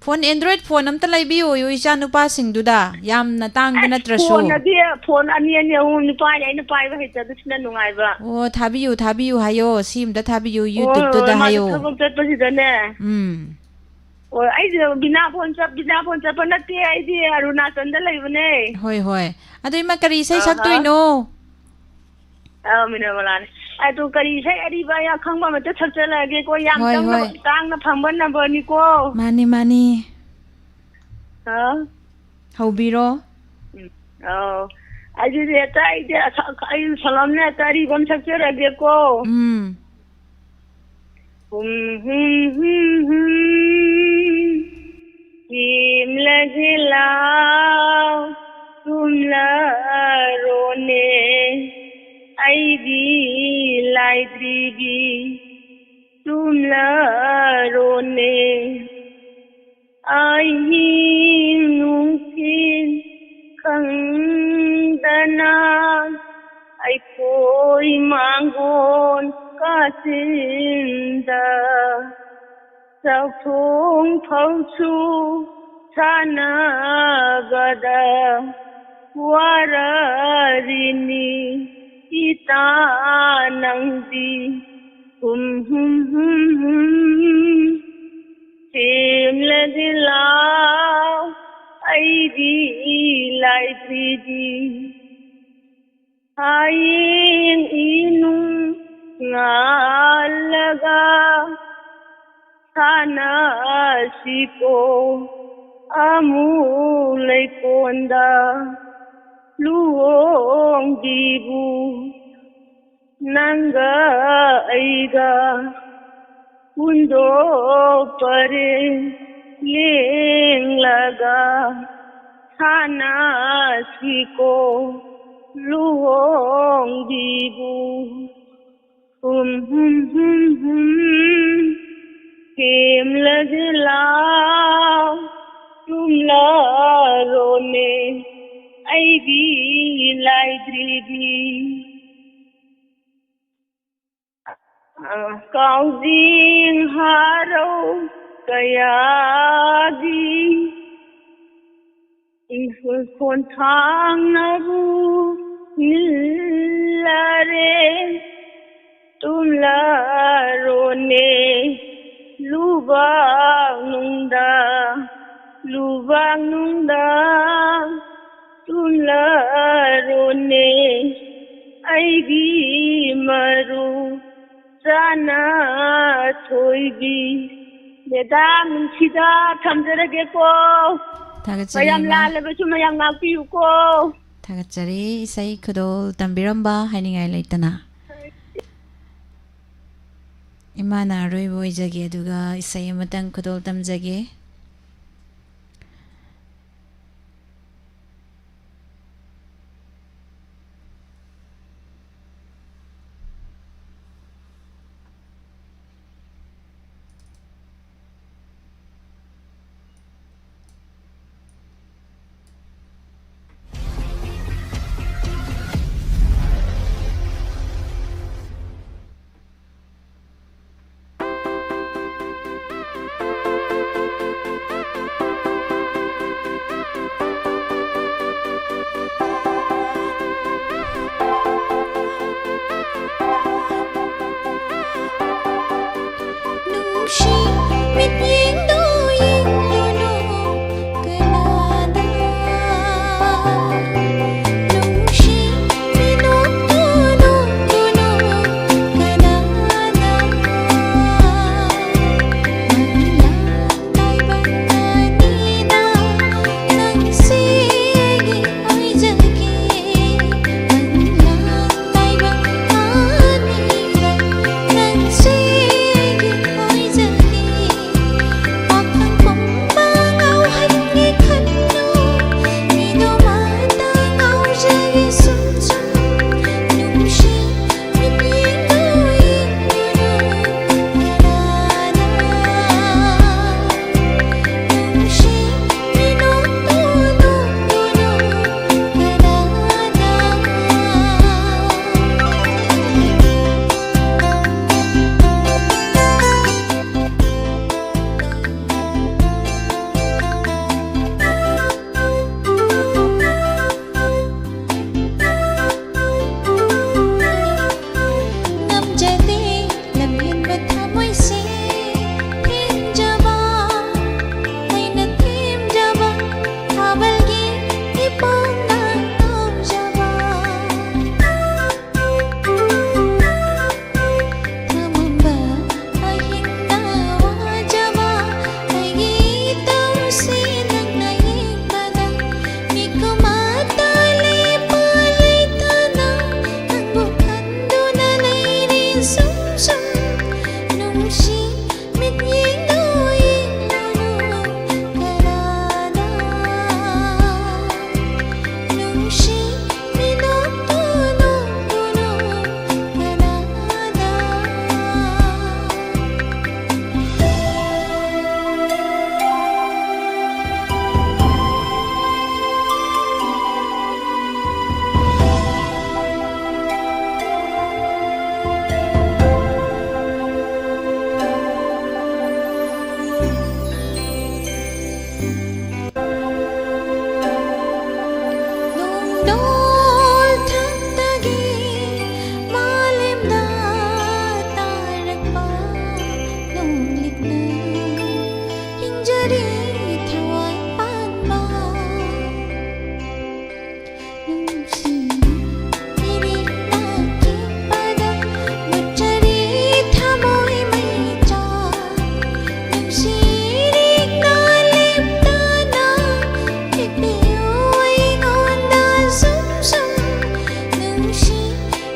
ꯐꯣꯟ, Android ꯐꯣꯟ ꯑꯝꯇ ꯂꯩꯕꯤꯌꯣꯌꯨ ꯏꯆꯥ ꯅꯨꯄꯥꯁꯤꯡꯗꯨꯗ, ꯌꯥꯝꯅ ꯇꯥꯡꯕ ꯑꯁ, ꯅꯠꯇ꯭ꯔꯁꯨ꯫ ꯐꯣꯟ ꯑꯗꯤ, ꯐꯣꯟ ꯑꯅꯤ ꯑꯅꯤ ꯑꯍꯨꯝ ꯅꯨꯄꯥꯅꯤ, ꯑꯩꯅ ꯄꯥꯏꯕ ꯍꯩꯇꯕꯁꯤꯅ ꯅꯨꯡꯉꯥꯏꯕ꯫ ꯑꯣ, ꯊꯥꯕꯤꯌꯨ, ꯊꯥꯕꯤꯌꯨ ꯍꯥꯏꯌꯣ, ꯁꯤ ꯑꯝꯇ ꯊꯥꯕꯤꯌꯨ, ꯍꯣꯏ, YouTube-ꯇꯨꯗ ꯍꯣꯏ, ꯃꯥꯗꯣ ꯍꯥꯏꯌꯣ꯫ ꯊꯕꯛ ꯆꯠꯄꯁꯤꯗꯅꯦ꯫ ꯎꯝ꯫ ꯍꯣꯏ, ꯑꯩꯁꯦ ꯕꯤꯅꯥ ꯐꯣꯟ ꯆꯠ-, ꯕꯤꯅꯥ ꯐꯣꯟ ꯆꯠꯄ ꯅꯠꯇꯦ, ꯑꯩꯗꯤ ꯑꯔꯨꯅꯥꯆꯜꯗ ꯂꯩꯕꯅꯦ꯫ ꯍꯣꯏ, ꯍꯣꯏ꯫ ꯑꯗꯣ ꯏꯃꯥ, ꯀꯔꯤ ꯏꯁꯩ ꯑꯍꯥ꯫ ꯁꯛꯇꯣꯏꯅꯣ? ꯑꯥ, ꯃꯤꯅꯔꯕꯂꯥꯅꯦ꯫ ꯑꯗꯨ ꯀꯔꯤ ꯏꯁꯩ ꯑꯔꯤꯕ ꯌꯥꯝ ꯈꯪꯕ ꯑꯃꯇ ꯁꯛꯆꯜꯂꯛꯑꯒꯦꯀꯣ, ꯌꯥꯝ ꯍꯣꯏ, ꯇꯥꯡꯅ, ꯍꯣꯏ꯫ ꯇꯥꯡꯅ ꯐꯪꯕ ꯅꯝꯕꯔꯅꯤꯀꯣ꯫ ꯃꯥꯅꯤ, ꯃꯥꯅꯤ꯫ ꯑꯥ? ꯍꯧꯕꯤꯔꯣ꯫ ꯎꯝ, ꯑꯧ꯫ ꯑꯗꯨꯗꯤ ꯍꯦꯛꯇ ꯑꯩꯗꯤ ꯑꯁ-, ꯑꯩ ꯁꯣꯂꯣꯝꯅ ꯍꯦꯛꯇ ꯑꯔꯤꯕ ꯑꯃ ꯁꯛꯆꯔꯒꯦꯀꯣ꯫ ꯎꯝ꯫ ꯍꯨꯝ, ꯍꯨꯝ, ꯍꯨꯝ, ꯍꯨꯝ꯫ ꯊꯦꯝꯂꯒꯦ ꯂꯥꯎ, ꯊꯨꯝꯂꯔꯣꯅꯦ, ꯑꯩꯒꯤ ꯂꯥꯏꯗ꯭ꯔꯤꯕꯤ, ꯊꯨꯝꯂꯔꯣꯅꯦ꯫ ꯑꯍꯤꯡ ꯅꯨꯡꯊꯤꯜ ꯈꯪꯗꯅ ꯑꯩꯈꯣꯏ ꯃꯥꯡꯒꯣꯟ ꯀꯥꯆꯤꯟꯗ ꯆꯥꯛꯊꯣꯡ ꯐꯥꯎꯁꯨ ꯁꯥꯟꯅꯕꯗ ꯋꯥꯔꯔꯤꯅꯤ ꯏꯇꯥ ꯅꯪꯗꯤ꯫ ꯍꯨꯝ, ꯍꯨꯝ, ꯍꯨꯝ, ꯍꯨꯝ꯫ ꯊꯦꯝꯂꯗꯤ ꯂꯥꯎ ꯑꯩꯒꯤ ꯂꯥꯏꯗ꯭ꯔꯤꯕꯤ꯫ ꯍꯌꯦꯡ ꯏꯅꯨꯡ ꯉꯥꯜꯂꯒ ꯁꯥꯟꯅꯁꯤꯀꯣ ꯑꯃꯨꯛ ꯂꯩꯀꯣꯟꯗ ꯂꯨꯍꯣꯡꯕꯤꯕꯨ꯫ ꯅꯪꯒ ꯑꯩꯒ ꯄꯨꯟꯗꯣꯛ ꯄꯔꯦꯡ ꯂꯦꯡꯂꯒ ꯁꯥꯟꯅꯁꯤꯀꯣ ꯂꯨꯍꯣꯡꯕꯤꯕꯨ꯫ ꯍꯨꯝ, ꯍꯨꯝ, ꯍꯨꯝ, ꯍꯨꯝ꯫ ꯊꯦꯝꯂꯗꯤ ꯂꯥꯎ, ꯊꯨꯝꯂꯔꯣꯅꯦ, ꯑꯩꯒꯤ ꯂꯥꯏꯗ꯭ꯔꯤꯕꯤ꯫ ꯑ, ꯀꯥꯎꯖꯤꯡ ꯍꯥꯔꯧ ꯀꯌꯥꯗꯤ ꯏꯪꯈꯣꯜ ꯈꯣꯟꯊꯥꯡꯅꯕꯨ ꯅꯤꯜꯂꯔꯦ꯫ ꯇꯨꯝꯂꯔꯣꯅꯦ ꯂꯨꯕꯥꯛꯅꯨꯡꯗ, ꯂꯨꯕꯥꯛꯅꯨꯡꯗ ꯇꯨꯝꯂꯔꯣꯅꯦ ꯑꯩꯒꯤ ꯃꯔꯨ ꯆꯥꯅ ꯊꯣꯏꯕꯤ꯫ ꯃꯦꯗꯥꯝ ꯅꯨꯡꯁꯤꯗ ꯊꯝꯖꯔꯒꯦꯀꯣ꯫ ꯊꯥꯒꯠꯆꯔꯤ ꯃꯌꯥꯝ ꯏꯃꯥ꯫ ꯂꯥꯜꯂꯕꯁꯨ ꯃꯌꯥꯝ ꯉꯥꯛꯄꯤꯌꯨꯀꯣ꯫ ꯊꯥꯒꯠꯆꯔꯤ ꯏꯁꯩ ꯈꯨꯗꯣꯜ ꯇꯝꯕꯤꯔꯝꯕ ꯍꯥꯏꯅꯤꯡꯉꯥꯏ ꯂꯩꯇꯅ꯫ ꯏꯃꯥꯅ ꯑꯔꯣꯏꯕ ꯑꯣꯏꯖꯒꯦ, ꯑꯗꯨꯒ ꯏꯁꯩ ꯑꯃꯇꯪ ꯈꯨꯗꯣꯜ ꯇꯝꯖꯒꯦ꯫ ꯁꯨꯝ ꯁꯨꯝ ꯅꯨꯡꯁꯤ ꯃꯤꯠꯌꯦꯡꯗꯣ ꯌꯦꯡꯂꯨꯅꯨ ꯀꯅꯥꯗ꯫ ꯅꯨꯡꯁꯤ ꯃꯤꯅꯣꯛꯇꯣ ꯅꯣꯛꯂꯨꯅꯨ ꯀꯅꯥꯗ꯫ ꯅꯣꯡꯗꯣꯜ ꯊꯛꯇꯒꯤ ꯃꯥꯂꯦꯝꯗ ꯇꯥꯔꯛꯄ ꯅꯣꯡꯂꯤꯛꯅ ꯍꯤꯡꯖꯔꯤ ꯊꯋꯥꯏ ꯄꯥꯟꯕ꯫ ꯅꯨꯡꯁꯤ ꯏꯔꯤꯛꯅ ꯈꯤꯛꯄꯗ ꯃꯨꯠꯆꯔꯤ ꯊꯃꯣꯏ ꯃꯩꯆꯥꯛ꯫ ꯅꯨꯡꯁꯤ ꯏꯔꯤꯛꯅ ꯂꯦꯞꯇꯅ ꯈꯤꯛꯄꯤꯌꯨ ꯑꯩꯉꯣꯟꯗ ꯁꯨꯝ ꯁꯨꯝ꯫ ꯅꯨꯡꯁꯤ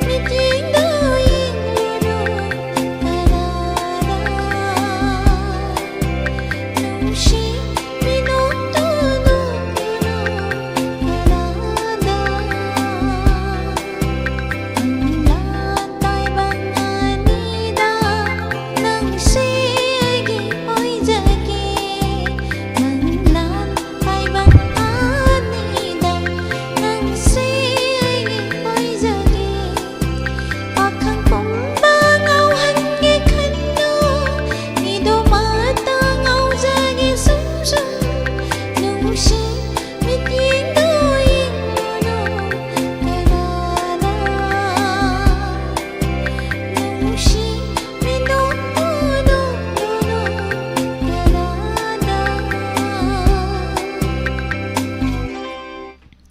ꯃꯤꯠꯌꯦꯡꯗꯣ ꯌꯦꯡꯂꯨꯅꯨ ꯀꯅꯥꯗ꯫ ꯅꯨꯡꯁꯤ ꯃꯤꯅꯣꯛꯇꯣ ꯅꯣꯛꯂꯨꯅꯨ ꯀꯅꯥꯗ꯫ ꯃꯪꯂꯥꯟ ꯇꯥꯏꯕꯪ ꯑꯅꯤꯗ ꯅꯪꯁꯦ ꯑꯩꯒꯤ ꯑꯣꯏꯖꯒꯦ꯫ ꯃꯪꯂꯥꯟ ꯇꯥꯏꯕꯪ ꯑꯅꯤꯗ ꯅꯪꯁꯦ ꯑꯩꯒꯤ ꯑꯣꯏꯖꯒꯦ꯫ ꯄꯥꯈꯪ ꯄꯨꯝꯕ ꯉꯥꯎꯍꯟꯒꯦ ꯈꯟꯗꯨ, ꯃꯤꯗꯣ ꯃꯠꯇ ꯉꯥꯎꯖꯒꯦ ꯁꯨꯝ ꯁꯨꯝ꯫ ꯅꯨꯡꯁꯤ ꯃꯤꯠꯌꯦꯡꯗꯣ ꯌꯦꯡꯂꯨꯅꯨ ꯀꯅꯥꯗ꯫ ꯅꯨꯡꯁꯤ ꯃꯤꯅꯣꯛꯇꯣ ꯅꯣꯛꯂꯨꯅꯨ ꯀꯅꯥꯗ꯫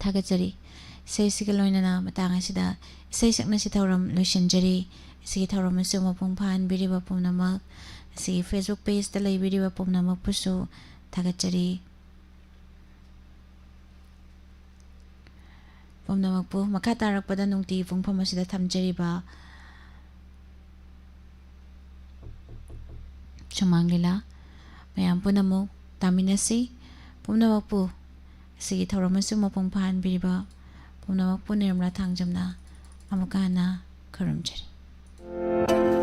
ꯊꯥꯒꯠꯆꯔꯤ꯫ ꯏꯁꯩꯁꯤꯒ ꯂꯣꯏꯅꯅ ꯃꯇꯥꯡ ꯑꯁꯤꯗ ꯏꯁꯩ ꯁꯛꯅꯁꯤ ꯊꯧꯔꯝ ꯂꯣꯏꯁꯤꯟꯖꯔꯤ꯫ ꯑꯁꯤꯒꯤ ꯊꯧꯔꯝ ꯑꯁꯤꯕꯨ ꯃꯄꯨꯡ ꯐꯥꯍꯟꯕꯤꯔꯤꯕ ꯄꯨꯝꯅꯃꯛ, ꯑꯁꯤꯒꯤ Facebook page ꯇ ꯂꯩꯕꯤꯔꯤꯕ ꯄꯨꯝꯅꯃꯛꯄꯨꯁꯨ ꯊꯥꯒꯠꯆꯔꯤ꯫ ꯄꯨꯝꯅꯃꯛꯄꯨ ꯃꯈꯥ ꯇꯥꯔꯛꯄꯗ ꯅꯨꯡꯇꯤꯒꯤ ꯄꯨꯡꯐꯝ ꯑꯁꯤꯗ ꯊꯝꯖꯔꯤꯕ ꯁꯨꯃꯥꯡ ꯂꯤꯂꯥ꯫ ꯃꯌꯥꯝ ꯄꯨꯝꯅꯃꯛ ꯇꯥꯃꯤꯟꯅꯁꯤ꯫ ꯄꯨꯝꯅꯃꯛꯄꯨ ꯑꯁꯤꯒꯤ ꯊꯧꯔꯝ ꯑꯁꯤꯕꯨ ꯃꯄꯨꯡ ꯐꯥꯍꯟꯕꯤꯔꯤꯕ ꯄꯨꯝꯅꯃꯛꯄꯨ ꯅꯤꯔꯃꯂꯥ ꯊꯥꯡꯖꯝꯅ ꯑꯃꯨꯛꯀ ꯍꯟꯅ ꯈꯨꯔꯨꯝꯖꯔꯤ꯫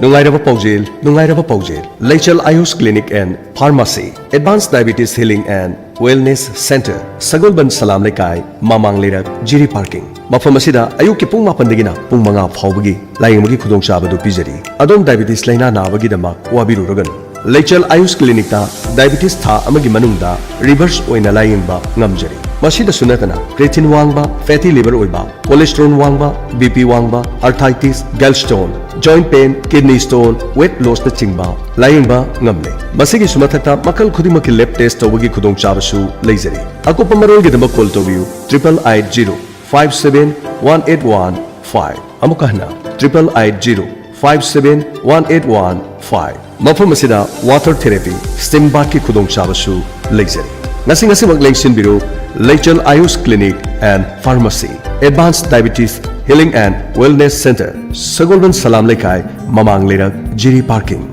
ꯅꯨꯡꯉꯥꯏꯔꯕ ꯄꯥꯎꯖꯦꯜ, ꯅꯨꯡꯉꯥꯏꯔꯕ ꯄꯥꯎꯖꯦꯜ꯫ ꯂꯩꯆꯦꯜ ꯑꯌꯨꯁ Clinic and Pharmacy, Advanced Diabetes Healing and Wellness Center, ꯁꯒꯣꯜꯕꯟ ꯁꯂꯥꯝ ꯂꯩꯀꯥꯏ, ꯃꯃꯥꯡ ꯂꯩꯔꯛ, ꯖꯤꯔꯤ ꯄꯥꯔꯀꯤꯡ꯫ ꯃꯐꯝ ꯑꯁꯤꯗ ꯑꯌꯨꯛꯀꯤ ꯄꯨꯡ ꯃꯥꯄꯟꯗꯒꯤꯅ ꯄꯨꯡ ꯃꯉꯥ ꯐꯥꯎꯕꯒꯤ ꯂꯥꯌꯦꯡꯕꯒꯤ ꯈꯨꯗꯣꯡꯆꯥꯕ ꯑꯗꯨ ꯄꯤꯖꯔꯤ꯫ ꯑꯗꯣꯝ ꯗꯥꯏꯕꯤꯇꯤꯁ ꯂꯥꯏꯅꯥ ꯅꯥꯕꯒꯤꯗꯃꯛ ꯋꯥꯕꯤꯔꯨꯔꯒꯅꯨ꯫ ꯂꯩꯆꯦꯜ ꯑꯌꯨꯁ Clinicꯇ ꯗꯥꯏꯕꯤꯇꯤꯁ ꯊꯥ ꯑꯃꯒꯤ ꯃꯅꯨꯡꯗ ꯔꯤꯚꯔꯁ ꯑꯣꯏꯅ ꯂꯥꯌꯦꯡꯕ ꯉꯝꯖꯔꯤ꯫ ꯃꯁꯤꯗꯁꯨ ꯅꯠꯇꯅ ꯀ꯭ꯔꯦꯇꯤꯟ ꯋꯥꯡꯕ, ꯐꯦꯇꯤ ꯂꯤꯚꯔ ꯑꯣꯏꯕ, ꯀꯣꯂꯦꯁꯇ꯭ꯔꯣꯜ ꯋꯥꯡꯕ, ꯕꯤ ꯄꯤ ꯋꯥꯡꯕ, arthritis, gallstone, joint pain, kidney stone, weight ꯂꯣꯁꯅꯆꯤꯡꯕ ꯂꯥꯌꯦꯡꯕ ꯉꯝꯂꯦ꯫ ꯃꯁꯤꯒꯤꯁꯨ ꯃꯊꯛꯇ ꯃꯈꯜ ꯈꯨꯗꯤꯡꯃꯛꯀꯤ ꯂꯦꯕ ꯇꯦꯁ ꯇꯧꯕꯒꯤ ꯈꯨꯗꯣꯡꯆꯥꯕꯁꯨ ꯂꯩꯖꯔꯤ꯫ ꯑꯀꯨꯞꯄ ꯃꯔꯣꯜꯒꯤꯗꯃꯛ ꯀꯣꯜ ꯇꯧꯕꯤꯌꯨ triple eight zero five seven one eight one five꯫ ꯑꯃꯨꯛꯀ ꯍꯟꯅ triple eight zero five seven one eight one five꯫ ꯃꯐꯝ ꯑꯁꯤꯗ ꯋꯥꯇꯔ ꯊꯦꯔꯥꯄꯤ, ꯁ꯭ꯇꯤꯝ ꯕꯥꯊꯀꯤ ꯈꯨꯗꯣꯡꯆꯥꯕꯁꯨ ꯂꯩꯖꯔꯤ꯫ ꯉꯁꯤ ꯉꯁꯤꯃꯛ ꯂꯦꯡꯁꯤꯟꯕꯤꯔꯨ ꯂꯩꯆꯦꯜ ꯑꯌꯨꯁ Clinic and Pharmacy, Advanced Diabetes Healing and Wellness Center, ꯁꯒꯣꯜꯕꯟ ꯁꯂꯥꯝ ꯂꯩꯀꯥꯏ, ꯃꯃꯥꯡ ꯂꯩꯔꯛ, ꯖꯤꯔꯤ ꯄꯥꯔꯀꯤꯡ꯫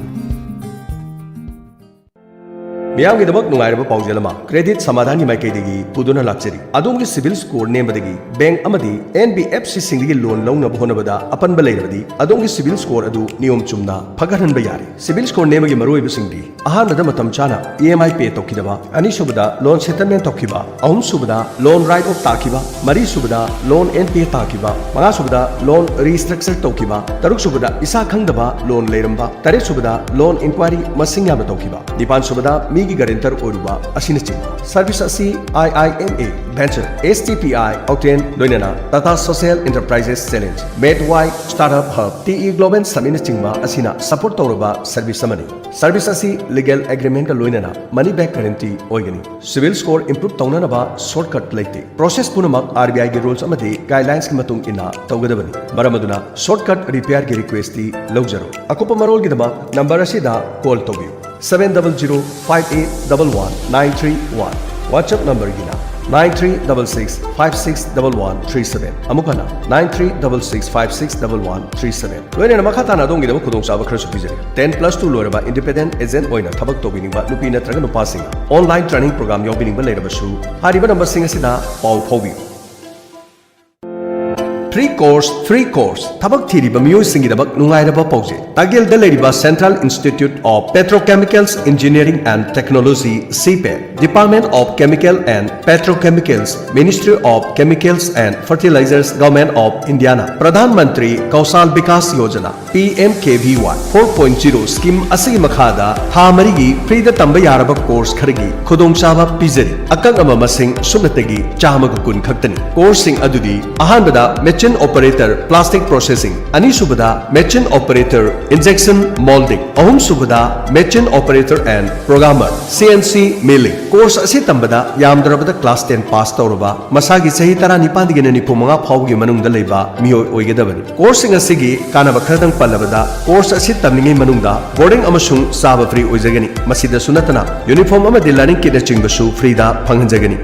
ꯃꯤꯌꯥꯝꯒꯤꯗꯃꯛ ꯅꯨꯡꯉꯥꯏꯔꯕ ꯄꯥꯎꯖꯦꯜ ꯑꯃ ꯀ꯭ꯔꯦꯗꯤꯠ ꯁꯃꯥꯙꯥꯟꯒꯤ ꯃꯥꯏꯀꯩꯗꯒꯤ ꯄꯨꯗꯨꯅ ꯂꯥꯛꯆꯔꯤ꯫ ꯑꯗꯣꯝꯒꯤ ꯁꯤꯕꯤꯜ ꯁ꯭ꯀꯣꯔ ꯅꯦꯝꯕꯗꯒꯤ ꯕꯦꯡꯛ ꯑꯃꯗꯤ ꯑꯦꯟ ꯕꯤ ꯑꯦꯐ ꯁꯤꯁꯤꯡꯗꯒꯤ ꯂꯣꯟ ꯂꯧꯅꯕ ꯍꯣꯠꯅꯕꯗ ꯑꯄꯟꯕ ꯂꯩꯔꯕꯗꯤ, ꯑꯗꯣꯝꯒꯤ ꯁꯤꯕꯤꯜ ꯁ꯭ꯀꯣꯔ ꯑꯗꯨ ꯅꯤꯌꯣꯝ ꯆꯨꯝꯅ ꯐꯒꯠꯍꯟꯕ ꯌꯥꯔꯦ꯫ ꯁꯤꯕꯤꯜ ꯁ꯭ꯀꯣꯔ ꯅꯦꯝꯕꯒꯤ ꯃꯔꯨꯑꯣꯏꯕꯁꯤꯡꯗꯤ: ꯑꯍꯥꯟꯕꯗ, ꯃꯇꯝ ꯆꯥꯅ ꯏ ꯑꯦꯝ ꯑꯥꯏ ꯄꯦ ꯇꯧꯈꯤꯗꯕ꯫ ꯑꯅꯤꯁꯨꯕꯗ, ꯂꯣꯟ ꯁꯦꯇꯜꯃꯦꯟ ꯇꯧꯈꯤꯕ꯫ ꯑꯍꯨꯝꯁꯨꯕꯗ, ꯂꯣꯟ ꯔꯥꯏꯠ ꯑꯣꯐ ꯇꯥꯈꯤꯕ꯫ ꯃꯔꯤꯁꯨꯕꯗ, ꯂꯣꯟ ꯑꯦꯟ ꯄꯤ ꯑꯦ ꯇꯥꯈꯤꯕ꯫ ꯃꯉꯥꯁꯨꯕꯗ, ꯂꯣꯟ ꯔꯤꯁꯇ꯭ꯔꯛꯆꯔ ꯇꯧꯈꯤꯕ꯫ ꯇꯔꯨꯛꯁꯨꯕꯗ, ꯏꯁꯥ ꯈꯪꯗꯕ ꯂꯣꯟ ꯂꯩꯔꯝꯕ꯫ ꯇꯔꯦꯠꯁꯨꯕꯗ, ꯂꯣꯟ ꯏꯟꯀ꯭ꯋꯥꯏꯔꯤ ꯃꯁꯤꯡ ꯌꯥꯝꯅ ꯇꯧꯈꯤꯕ꯫ ꯅꯤꯄꯥꯟꯁꯨꯕꯗ, ꯃꯤꯒꯤ ꯒꯔꯦꯟꯇꯔ ꯑꯣꯏꯔꯨꯕ ꯑꯁꯤꯅꯆꯤꯡꯕ꯫ ꯁꯔꯚꯤꯁ ꯑꯁꯤ I I M A venture, S T P I octane, ꯂꯣꯏꯅꯅ Tata social enterprises challenge, MeitY startup ꯍꯕ, ꯇꯤ ꯏ ꯒ꯭ꯂꯣꯕꯦꯜ ꯁꯃꯤꯠꯅꯆꯤꯡꯕ ꯑꯁꯤꯅ ꯁꯄꯣꯔꯠ ꯇꯧꯔꯕ ꯁꯔꯚꯤꯁ ꯑꯃꯅꯤ꯫ ꯁꯔꯚꯤꯁ ꯑꯁꯤ ꯂꯤꯒꯦꯜ ꯑꯦꯒ꯭ꯔꯤꯃꯦꯟꯠꯀ ꯂꯣꯏꯅꯅ ꯃꯅꯤ ꯕꯦꯛ ꯒꯥꯔꯦꯟꯇꯤ ꯑꯣꯏꯒꯅꯤ꯫ ꯁꯤꯕꯤꯜ ꯁ꯭ꯀꯣꯔ ꯏꯝꯄ꯭ꯔꯨꯚ ꯇꯧꯅꯅꯕ ꯁꯣꯔꯠꯀꯠ ꯂꯩꯇꯦ꯫ ꯄ꯭ꯔꯣꯁꯦꯁ ꯄꯨꯝꯅꯃꯛ ꯑꯥꯔ ꯕꯤ ꯑꯥꯏꯒꯤ ꯔꯨꯜꯁ ꯑꯃꯗꯤ ꯒꯥꯏꯗꯂꯥꯏꯟꯁꯀꯤ ꯃꯇꯨꯡ ꯏꯟꯅ ꯇꯧꯒꯗꯕꯅꯤ꯫ ꯃꯔꯝ ꯑꯗꯨꯅ ꯁꯣꯔꯠꯀꯠ ꯔꯤꯄꯤꯌꯥꯔꯒꯤ ꯔꯤꯀ꯭ꯋꯦꯁꯇꯤ ꯂꯧꯖꯔꯣꯏ꯫ ꯑꯀꯨꯞꯄ ꯃꯔꯣꯜꯒꯤꯗꯃꯛ ꯅꯝꯕꯔ ꯑꯁꯤꯗ ꯀꯣꯜ ꯇꯧꯕꯤꯌꯨ, seven double zero five eight double one nine three one꯫ WhatsApp ꯅꯝꯕꯔꯒꯤꯅ Nine three double six five six double one three seven, ꯑꯃꯨꯛ ꯍꯟꯅ, nine three double six five six double one three seven꯫ ꯂꯣꯏꯅꯅ ꯃꯈꯥ ꯇꯥꯅ ꯑꯗꯣꯝꯒꯤꯗꯃꯛ ꯈꯨꯗꯣꯡꯆꯥꯕ ꯈꯔꯁꯨ ꯄꯤꯖꯔꯤ꯫ Ten plus two ꯂꯣꯏꯔꯕ independent agent ꯑꯣꯏꯅ ꯊꯕꯛ ꯇꯧꯕꯤꯅꯤꯡꯕ ꯅꯨꯄꯤ ꯅꯠꯇ꯭ꯔꯒ ꯅꯨꯄꯥꯁꯤꯡꯅ online training program ꯌꯥꯎꯕꯤꯅꯤꯡꯕ ꯂꯩꯔꯕꯁꯨ ꯍꯥꯏꯔꯤꯕ number ꯁꯤꯡ ꯑꯁꯤꯗ ꯄꯥꯎ ꯐꯥꯎꯕꯤꯌꯨ꯫ Free course, free course꯫ ꯊꯕꯛ ꯊꯤꯔꯤꯕ ꯃꯤꯑꯣꯏꯁꯤꯡꯒꯤꯗꯃꯛ ꯅꯨꯡꯉꯥꯏꯔꯕ ꯄꯥꯎꯖꯦꯜ꯫ ꯇꯥꯒꯦꯜꯗ ꯂꯩꯔꯤꯕ Central Institute of Petrochemicals Engineering and Technology, CIPET, Department of Chemical and Petrochemicals, Ministry of Chemicals and Fertilizers, Government of Indiaꯅ Pradhan Mantri Kaushal Vikas Yojana, P M K V Y four point zero scheme ꯑꯁꯤꯒꯤ ꯃꯈꯥꯗ ꯊꯥ ꯃꯔꯤꯒꯤ freeꯗ ꯇꯝꯕ ꯌꯥꯔꯕ course ꯈꯔꯒꯤ ꯈꯨꯗꯣꯡꯆꯥꯕ ꯄꯤꯖꯔꯤ꯫ ꯑꯀꯛꯅꯕ ꯃꯁꯤꯡ ꯁꯨꯞꯅꯇꯒꯤ ꯆꯥꯝꯃꯒ ꯀꯨꯟ ꯈꯛꯇꯅꯤ꯫ Courseꯁꯤꯡ ꯑꯗꯨꯗꯤ: ꯑꯍꯥꯟꯕꯗ, machine operator, plastic processing; ꯑꯅꯤꯁꯨꯕꯗ, machine operator, injection molding; ꯑꯍꯨꯝꯁꯨꯕꯗ, machine operator and programmer, C N C milling꯫ Course ꯑꯁꯤ ꯇꯝꯕꯗ ꯌꯥꯝꯗ꯭ꯔꯕꯗ class ten pass ꯇꯧꯔꯕ, ꯃꯁꯥꯒꯤ ꯆꯍꯤ ꯇꯔꯥꯅꯤꯄꯥꯟꯗꯒꯤꯅ ꯅꯤꯐꯨꯃꯉꯥ ꯐꯥꯎꯕꯒꯤ ꯃꯅꯨꯡꯗ ꯂꯩꯕ ꯃꯤꯑꯣꯏ ꯑꯣꯏꯒꯗꯕꯅꯤ꯫ Courseꯁꯤꯡ ꯑꯁꯤꯒꯤ ꯀꯥꯟꯅꯕ ꯈꯔꯗꯪ ꯄꯜꯂꯕꯗ, course ꯑꯁꯤ ꯇꯝꯂꯤꯉꯩ ꯃꯅꯨꯡꯗ boarding ꯑꯃꯁꯨꯡ ꯆꯥꯕ free ꯑꯣꯏꯖꯒꯅꯤ꯫ ꯃꯁꯤꯗꯁꯨ ꯅꯠꯇꯅ, uniform ꯑꯃꯗꯤ learning kitꯅꯆꯤꯡꯕꯁꯨ freeꯗ ꯐꯪꯍꯟꯖꯒꯅꯤ꯫